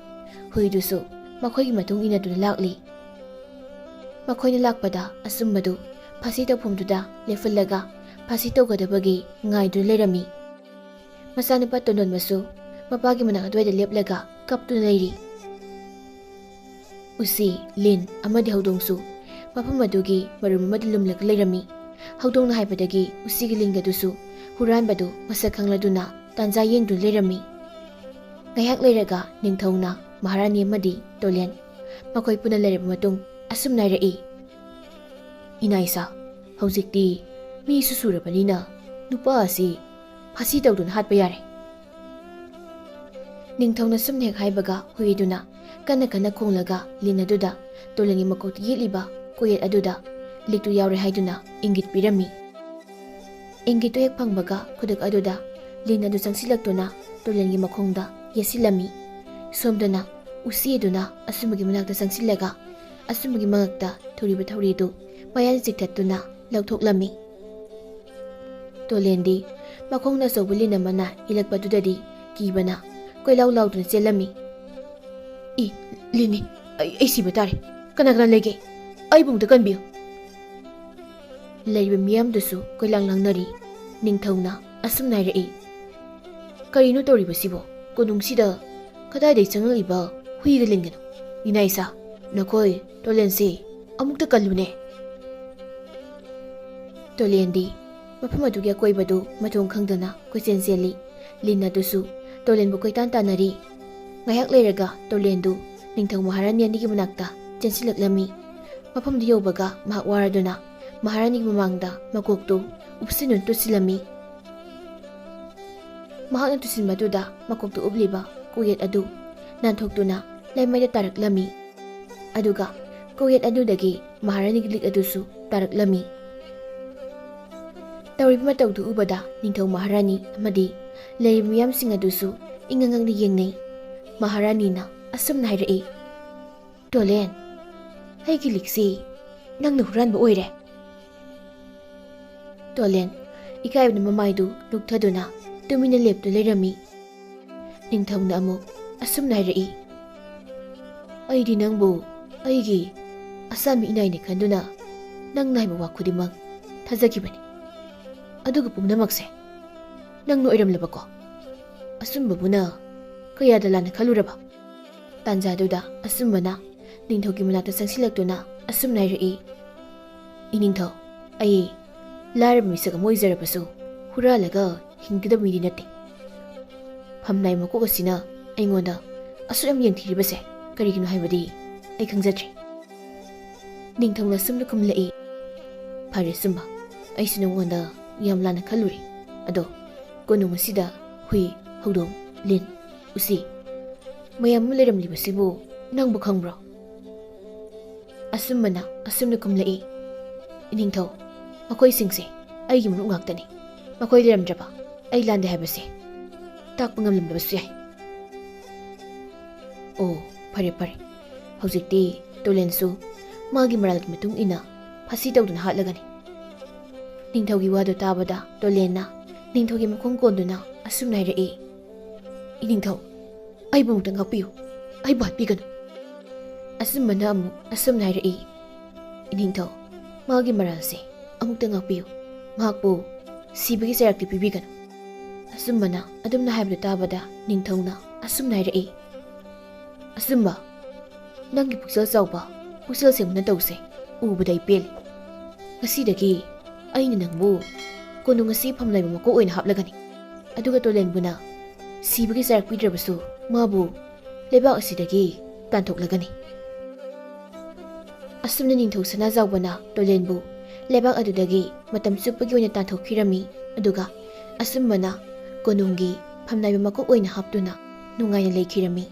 ꯍꯨꯏꯗꯨꯁꯨ ꯃꯈꯣꯏꯒꯤ ꯃꯇꯨꯡ ꯏꯟꯅꯗꯨꯅ ꯂꯥꯛꯂꯤ꯫ ꯃꯈꯣꯏꯅ ꯂꯥꯛꯄꯗ ꯑꯆꯨꯝꯕꯗꯨ ꯐꯥꯁꯤ ꯇꯧꯐꯝꯗꯨꯗ ꯂꯦꯞꯍꯜꯂꯒ ꯐꯥꯁꯤ ꯇꯧꯒꯗꯕꯒꯤ ꯉꯥꯏꯗꯨꯅ ꯂꯩꯔꯝꯃꯤ꯫ ꯃꯆꯥꯅꯨꯄꯥ ꯇꯣꯟꯗꯣꯟꯕꯁꯨ ꯃꯄꯥꯒꯤ ꯃꯅꯥꯛ ꯑꯗꯨꯋꯥꯏꯗ ꯂꯦꯞꯂꯒ ꯀꯞꯇꯨꯅ ꯂꯩꯔꯤ꯫ ꯎꯆꯤ, ꯂꯤꯟ ꯑꯃꯗꯤ ꯍꯧꯗꯣꯡꯁꯨ ꯃꯐꯝ ꯑꯗꯨꯒꯤ ꯃꯔꯨꯝ ꯑꯃꯗ ꯂꯨꯝꯂꯒ ꯂꯩꯔꯝꯃꯤ꯫ ꯍꯧꯗꯣꯡꯅ ꯍꯥꯏꯕꯗꯒꯤ ꯎꯆꯤꯒꯤ ꯂꯤꯟꯒꯗꯨꯁꯨ ꯍꯨꯔꯥꯟꯕꯗꯨ ꯃꯁꯛ ꯈꯪꯂꯗꯨꯅ ꯇꯥꯟꯖꯥ ꯌꯦꯡꯗꯨꯅ ꯂꯩꯔꯝꯃꯤ꯫ ꯉꯥꯏꯍꯥꯛ ꯂꯩꯔꯒ ꯅꯤꯡꯊꯧꯅ ꯃꯍꯥꯔꯥꯅꯤ ꯑꯃꯗꯤ ꯇꯣꯂꯦꯟ ꯃꯈꯣꯏ ꯄꯨꯟꯅ ꯂꯩꯔꯕ ꯃꯇꯨꯡ ꯑꯁꯨꯝꯅ ꯍꯥꯏꯔꯛꯏ, "ꯏꯅꯥ ꯏꯁꯥ, ꯍꯧꯖꯤꯛꯇꯤ ꯃꯤꯁꯨ ꯁꯨꯔꯕꯅꯤꯅ ꯅꯨꯄꯥ ꯑꯁꯤ ꯐꯥꯁꯤ ꯇꯧꯗꯨꯅ ꯍꯥꯠꯄ ꯌꯥꯔꯦ꯫" ꯅꯤꯡꯊꯧꯅ ꯁꯨꯝ ꯍꯦꯛ ꯍꯥꯏꯕꯒ ꯍꯨꯏꯗꯨꯅ ꯀꯟꯅ ꯀꯟꯅ ꯈꯣꯡꯂꯒ ꯂꯤꯟ ꯑꯗꯨꯗ ꯇꯣꯂꯦꯟꯒꯤ ꯃꯀꯣꯛꯇ ꯌꯦꯠꯂꯤꯕ ꯀꯣꯌꯦꯠ ꯑꯗꯨꯗ ꯂꯤꯛꯇꯨ ꯌꯥꯎꯔꯦ ꯍꯥꯏꯗꯨꯅ ꯏꯪꯒꯤꯠ ꯄꯤꯔꯝꯃꯤ꯫ ꯏꯪꯒꯤꯠꯇꯨ ꯍꯦꯛ ꯐꯪꯕꯒ ꯈꯨꯗꯛ ꯑꯗꯨꯗ ꯂꯤꯟ ꯑꯗꯨ ꯆꯪꯁꯤꯜꯂꯛꯇꯨꯅ ꯇꯣꯂꯦꯟꯒꯤ ꯃꯈꯣꯡꯗ ꯌꯦꯠꯁꯤꯜꯂꯝꯃꯤ꯫ ꯁꯣꯝꯗꯅ ꯎꯆꯤ ꯑꯗꯨꯅ ꯑꯆꯨꯝꯕꯒꯤ ꯃꯅꯥꯛꯇ ꯆꯪꯁꯤꯜꯂꯒ ꯑꯆꯨꯝꯕꯒꯤ ꯃꯉꯛꯇ ꯊꯨꯔꯤꯕ ꯊꯧꯔꯤꯗꯨ ꯃꯌꯥꯅ ꯆꯤꯛꯊꯠꯇꯨꯅ ꯂꯧꯊꯣꯛꯂꯝꯃꯤ꯫ ꯇꯣꯂꯦꯟꯗꯤ ꯃꯈꯣꯡꯗ ꯑꯆꯧꯕ ꯂꯤꯟ ꯑꯃꯅ ꯏꯜꯂꯛꯄꯗꯨꯗꯗꯤ ꯀꯤꯕꯅ ꯀꯣꯏꯂꯥꯎ ꯂꯥꯎꯗꯨꯅ ꯆꯦꯜꯂꯝꯃꯤ꯫ "ꯏ, ꯂꯤꯟꯅꯤ! ꯑꯩ, ꯑꯩ ꯁꯤꯕ ꯇꯥꯔꯦ! ꯀꯅꯥ ꯀꯅꯥ ꯂꯩꯒꯦ? ꯑꯩꯕꯨ ꯑꯃꯨꯛꯇ ꯀꯟꯕꯤꯌꯨ!" ꯂꯩꯔꯤꯕ ꯃꯤꯌꯥꯝꯗꯨꯁꯨ ꯀꯣꯏꯂꯥꯡ ꯂꯥꯡꯅꯔꯤ꯫ ꯅꯤꯡꯊꯧꯅ ꯑꯁꯨꯝꯅ ꯍꯥꯏꯔꯛꯏ, "ꯀꯔꯤꯅꯣ ꯇꯧꯔꯤꯕꯁꯤꯕꯣ? ꯀꯣꯅꯨꯡꯁꯤꯗ ꯀꯗꯥꯏꯗꯒꯤ ꯆꯪꯂꯛꯂꯤꯕ ꯍꯨꯏꯒ ꯂꯤꯟꯒꯅꯣ? ꯏꯅꯥ ꯏꯁꯥ, ꯅꯈꯣꯏ ꯇꯣꯂꯦꯟꯁꯤ ꯑꯃꯨꯛꯇ ꯀꯜꯂꯨꯅꯦ!" ꯇꯣꯂꯦꯟꯗꯤ ꯃꯐꯝ ꯑꯗꯨꯒꯤ ꯑꯀꯣꯏꯕꯗꯨ ꯃꯊꯣꯡ ꯈꯪꯗꯅ ꯀꯣꯏꯆꯦꯟ ꯆꯦꯜꯂꯤ꯫ ꯂꯤꯟ ꯑꯗꯨꯁꯨ ꯇꯣꯂꯦꯟꯕꯨ ꯀꯣꯏꯇꯥꯟ ꯇꯥꯟꯅꯔꯤ꯫ ꯉꯥꯏꯍꯥꯛ ꯂꯩꯔꯒ ꯇꯣꯂꯦꯟꯗꯨ ꯅꯤꯡꯊꯧ ꯃꯍꯥꯔꯥꯅꯤ ꯑꯅꯤꯒꯤ ꯃꯅꯥꯛꯇ ꯆꯦꯟꯁꯤꯜꯂꯛꯂꯝꯃꯤ꯫ ꯃꯐꯝꯗꯨ ꯌꯧꯕꯒ ꯃꯍꯥꯛ ꯋꯥꯔꯗꯨꯅ ꯃꯍꯥꯔꯥꯅꯤꯒꯤ ꯃꯃꯥꯡꯗ ꯃꯀꯣꯛꯇꯨ ꯎꯞꯁꯤꯟꯗꯨꯅ ꯇꯨꯁꯤꯜꯂꯝꯃꯤ꯫ ꯃꯍꯥꯛꯅ ꯇꯨꯁꯤꯟꯕꯗꯨꯗ ꯃꯀꯣꯛꯇ ꯎꯞꯂꯤꯕ ꯀꯣꯛꯌꯦꯠ ꯑꯗꯨ ꯅꯥꯟꯊꯣꯛꯇꯨꯅ ꯂꯩꯃꯥꯏꯗ ꯇꯥꯔꯛꯂꯝꯃꯤ꯫ ꯑꯗꯨꯒ ꯀꯣꯛꯌꯦꯠ ꯑꯗꯨꯗꯒꯤ ꯃꯍꯥꯔꯥꯅꯤꯒꯤ ꯂꯤꯛ ꯑꯗꯨꯁꯨ ꯇꯥꯔꯛꯂꯝꯃꯤ꯫ ꯇꯧꯔꯤꯕ ꯃꯇꯧꯗꯨ ꯎꯕꯗ ꯅꯤꯡꯊꯧ ꯃꯍꯥꯔꯥꯅꯤ ꯑꯃꯗꯤ ꯂꯩꯔꯤꯕ ꯃꯤꯌꯥꯝꯁꯤꯡ ꯑꯗꯨꯁꯨ ꯏꯉꯛ ꯉꯛꯅ ꯌꯦꯡꯅꯩ꯫ ꯃꯍꯥꯔꯥꯅꯤꯅ ꯑꯁꯨꯝꯅ ꯍꯥꯏꯔꯛꯏ, "ꯇꯣꯂꯦꯟ, ꯑꯩꯒꯤ ꯂꯤꯛꯁꯤ ꯅꯪꯅ ꯍꯨꯔꯥꯟꯕ ꯑꯣꯏꯔꯦ!" ꯇꯣꯂꯦꯟ ꯏꯀꯥꯏꯕꯅ ꯃꯃꯥꯏꯗꯨ ꯂꯨꯛꯊꯗꯨꯅ ꯇꯨꯃꯤꯟꯅ ꯂꯦꯞꯇꯨꯅ ꯂꯩꯔꯝꯃꯤ꯫ ꯅꯤꯡꯊꯧꯅ ꯑꯃꯨꯛ, ꯑꯁꯨꯝꯅ ꯍꯥꯏꯔꯛꯏ, "ꯑꯩꯗꯤ ꯅꯪꯕꯨ ꯑꯩꯒꯤ ꯑꯁꯥꯃꯤ ꯏꯅꯥꯏꯅꯤ ꯈꯟꯗꯨꯅ ꯅꯪꯅ ꯍꯥꯏꯕ ꯋꯥ ꯈꯨꯗꯤꯡꯃꯛ ꯊꯥꯖꯈꯤꯕꯅꯤ꯫ ꯑꯗꯨꯒ ꯄꯨꯝꯅꯃꯛꯁꯦ ꯅꯪꯅ ꯑꯣꯏꯔꯝꯂꯕꯀꯣ? ꯑꯆꯨꯝꯕꯕꯨꯅ ꯀꯌꯥꯗ ꯂꯥꯟꯅ ꯈꯜꯂꯨꯔꯕ?" ꯇꯥꯟꯖꯥꯗꯨꯗ ꯑꯆꯨꯝꯕꯅ ꯅꯤꯡꯊꯧꯒꯤ ꯃꯅꯥꯛꯇ ꯆꯪꯁꯤꯜꯂꯛꯇꯨꯅ ꯑꯁꯨꯝꯅ ꯍꯥꯏꯔꯛꯏ, "ꯏꯅꯤꯡꯊꯧ, ꯑꯩ ꯂꯥꯏꯔꯕ ꯃꯤꯁꯛ ꯑꯃ ꯑꯣꯏꯖꯔꯕꯁꯨ ꯍꯨꯔꯥꯜꯂꯒ ꯍꯤꯡꯒꯗꯕ ꯃꯤꯗꯤ ꯅꯠꯇꯦ꯫ ꯐꯝꯅꯥꯏ ꯃꯀꯣꯛ ꯑꯁꯤꯅ ꯑꯩꯉꯣꯟꯗ ꯑꯁꯨꯛ ꯌꯥꯝ ꯌꯦꯡꯊꯤꯔꯤꯕꯁꯦ ꯀꯔꯤꯒꯤꯅꯣ ꯍꯥꯏꯕꯗꯤ ꯑꯩ ꯈꯪꯖꯗ꯭ꯔꯦ꯫" ꯅꯤꯡꯊꯧꯅ ꯑꯁꯨꯝꯅ ꯈꯨꯝꯂꯛꯏ, "ꯐꯔꯦ ꯑꯆꯨꯝꯕ, ꯑꯩꯁꯨ ꯅꯉꯣꯟꯗ ꯌꯥꯝ ꯂꯥꯟꯅ ꯈꯜꯂꯨꯔꯦ꯫ ꯑꯗꯣ ꯀꯣꯅꯨꯡ ꯑꯁꯤꯗ ꯍꯨꯏ, ꯍꯧꯗꯣꯡ, ꯂꯤꯟ, ꯎꯆꯤ ꯃꯌꯥꯝ ꯑꯃ ꯂꯩꯔꯝꯂꯤꯕꯁꯤꯕꯨ ꯅꯪꯕꯨ ꯈꯪꯕ꯭ꯔꯣ?" ꯑꯆꯨꯝꯕꯅ ꯑꯁꯨꯝꯅ ꯈꯨꯝꯂꯛꯏ, "ꯏꯅꯤꯡꯊꯧ, ꯃꯈꯣꯏꯁꯤꯡꯁꯦ ꯑꯩꯒꯤ ꯃꯔꯨꯞ ꯉꯥꯛꯇꯅꯤ꯫ ꯃꯈꯣꯏ ꯂꯩꯔꯝꯗ꯭ꯔꯕ ꯑꯩ ꯂꯥꯟꯗꯦ ꯍꯥꯏꯕꯁꯦ ꯇꯥꯛꯄ ꯉꯝꯂꯝꯗꯕꯁꯨ ꯌꯥꯏ꯫" "ꯑꯣ, ꯐꯔꯦ ꯐꯔꯦ, ꯍꯧꯖꯤꯛꯇꯤ ꯇꯣꯂꯦꯟꯁꯨ ꯃꯥꯒꯤ ꯃꯔꯥꯜꯒꯤ ꯃꯇꯨꯡ ꯏꯟꯅ ꯐꯥꯁꯤ ꯇꯧꯗꯨꯅ ꯍꯥꯠꯂꯒꯅꯤ꯫" ꯅꯤꯡꯊꯧꯒꯤ ꯋꯥꯗꯨ ꯇꯥꯕꯗ ꯇꯣꯂꯦꯟꯅ ꯅꯤꯡꯊꯧꯒꯤ ꯃꯈꯣꯡ ꯀꯣꯟꯗꯨꯅ ꯑꯁꯨꯝꯅ ꯍꯥꯏꯔꯛꯏ, "ꯏꯅꯤꯡꯊꯧ, ꯑꯩꯕꯨ ꯑꯃꯨꯛꯇ ꯉꯥꯛꯄꯤꯌꯨ, ꯑꯩꯕꯨ ꯍꯥꯠꯄꯤꯒꯅꯨ꯫" ꯑꯆꯨꯝꯕꯅ ꯑꯃꯨꯛ ꯑꯁꯨꯝꯅ ꯍꯥꯏꯔꯛꯏ, "ꯏꯅꯤꯡꯊꯧ, ꯃꯥꯒꯤ ꯃꯔꯥꯜꯁꯦ ꯑꯃꯨꯛꯇ ꯉꯥꯛꯄꯤꯌꯨ, ꯃꯍꯥꯛꯄꯨ ꯁꯤꯕꯒꯤ ꯆꯩꯔꯥꯛꯇꯤ ꯄꯤꯕꯤꯒꯅꯨ꯫" ꯑꯆꯨꯝꯕꯅ ꯑꯗꯨꯝꯅ ꯍꯥꯏꯕꯗꯨ ꯇꯥꯕꯗ ꯅꯤꯡꯊꯧꯅ ꯑꯁꯨꯝꯅ ꯍꯥꯏꯔꯛꯏ, "ꯑꯆꯨꯝꯕ, ꯅꯪꯒꯤ ꯄꯨꯛꯆꯦꯜ ꯆꯥꯎꯕ, ꯄꯨꯛꯆꯦꯜ ꯁꯦꯡꯕ ꯅꯇꯧꯁꯦ ꯎꯕꯗ ꯑꯩ ꯄꯦꯜꯂꯤ꯫ ꯉꯁꯤꯗꯒꯤ ꯑꯩꯅ ꯅꯪꯕꯨ ꯀꯣꯅꯨꯡ ꯑꯁꯤ ꯐꯝꯅꯥꯏꯕ ꯃꯀꯣꯛ ꯑꯣꯏꯅ ꯍꯥꯞꯂꯒꯅꯤ꯫ ꯑꯗꯨꯒ ꯇꯣꯂꯦꯟꯕꯨꯅ ꯁꯤꯕꯒꯤ ꯆꯩꯔꯥꯛ ꯄꯤꯗ꯭ꯔꯕꯁꯨ ꯃꯥꯕꯨ ꯂꯩꯕꯥꯛ ꯑꯁꯤꯗꯒꯤ ꯇꯥꯟꯊꯣꯛꯂꯒꯅꯤ꯫" ꯑꯁꯨꯝꯅ ꯅꯤꯡꯊꯧ ꯁꯅꯥꯖꯥꯎꯕꯅ ꯇꯣꯂꯦꯟꯕꯨ ꯂꯩꯕꯥꯛ ꯑꯗꯨꯗꯒꯤ ꯃꯇꯝ ꯆꯨꯞꯄꯒꯤ ꯑꯣꯏꯅ ꯇꯥꯟꯊꯣꯛꯈꯤꯔꯝꯃꯤ꯫ ꯑꯗꯨꯒ ꯑꯆꯨꯝꯕꯅ ꯀꯣꯅꯨꯡꯒꯤ ꯐꯝꯅꯥꯏꯕ ꯃꯀꯣꯛ ꯑꯣꯏꯅ ꯍꯥꯞꯇꯨꯅ ꯅꯨꯡꯉꯥꯏꯅ ꯂꯩꯈꯤꯔꯝꯃꯤ꯫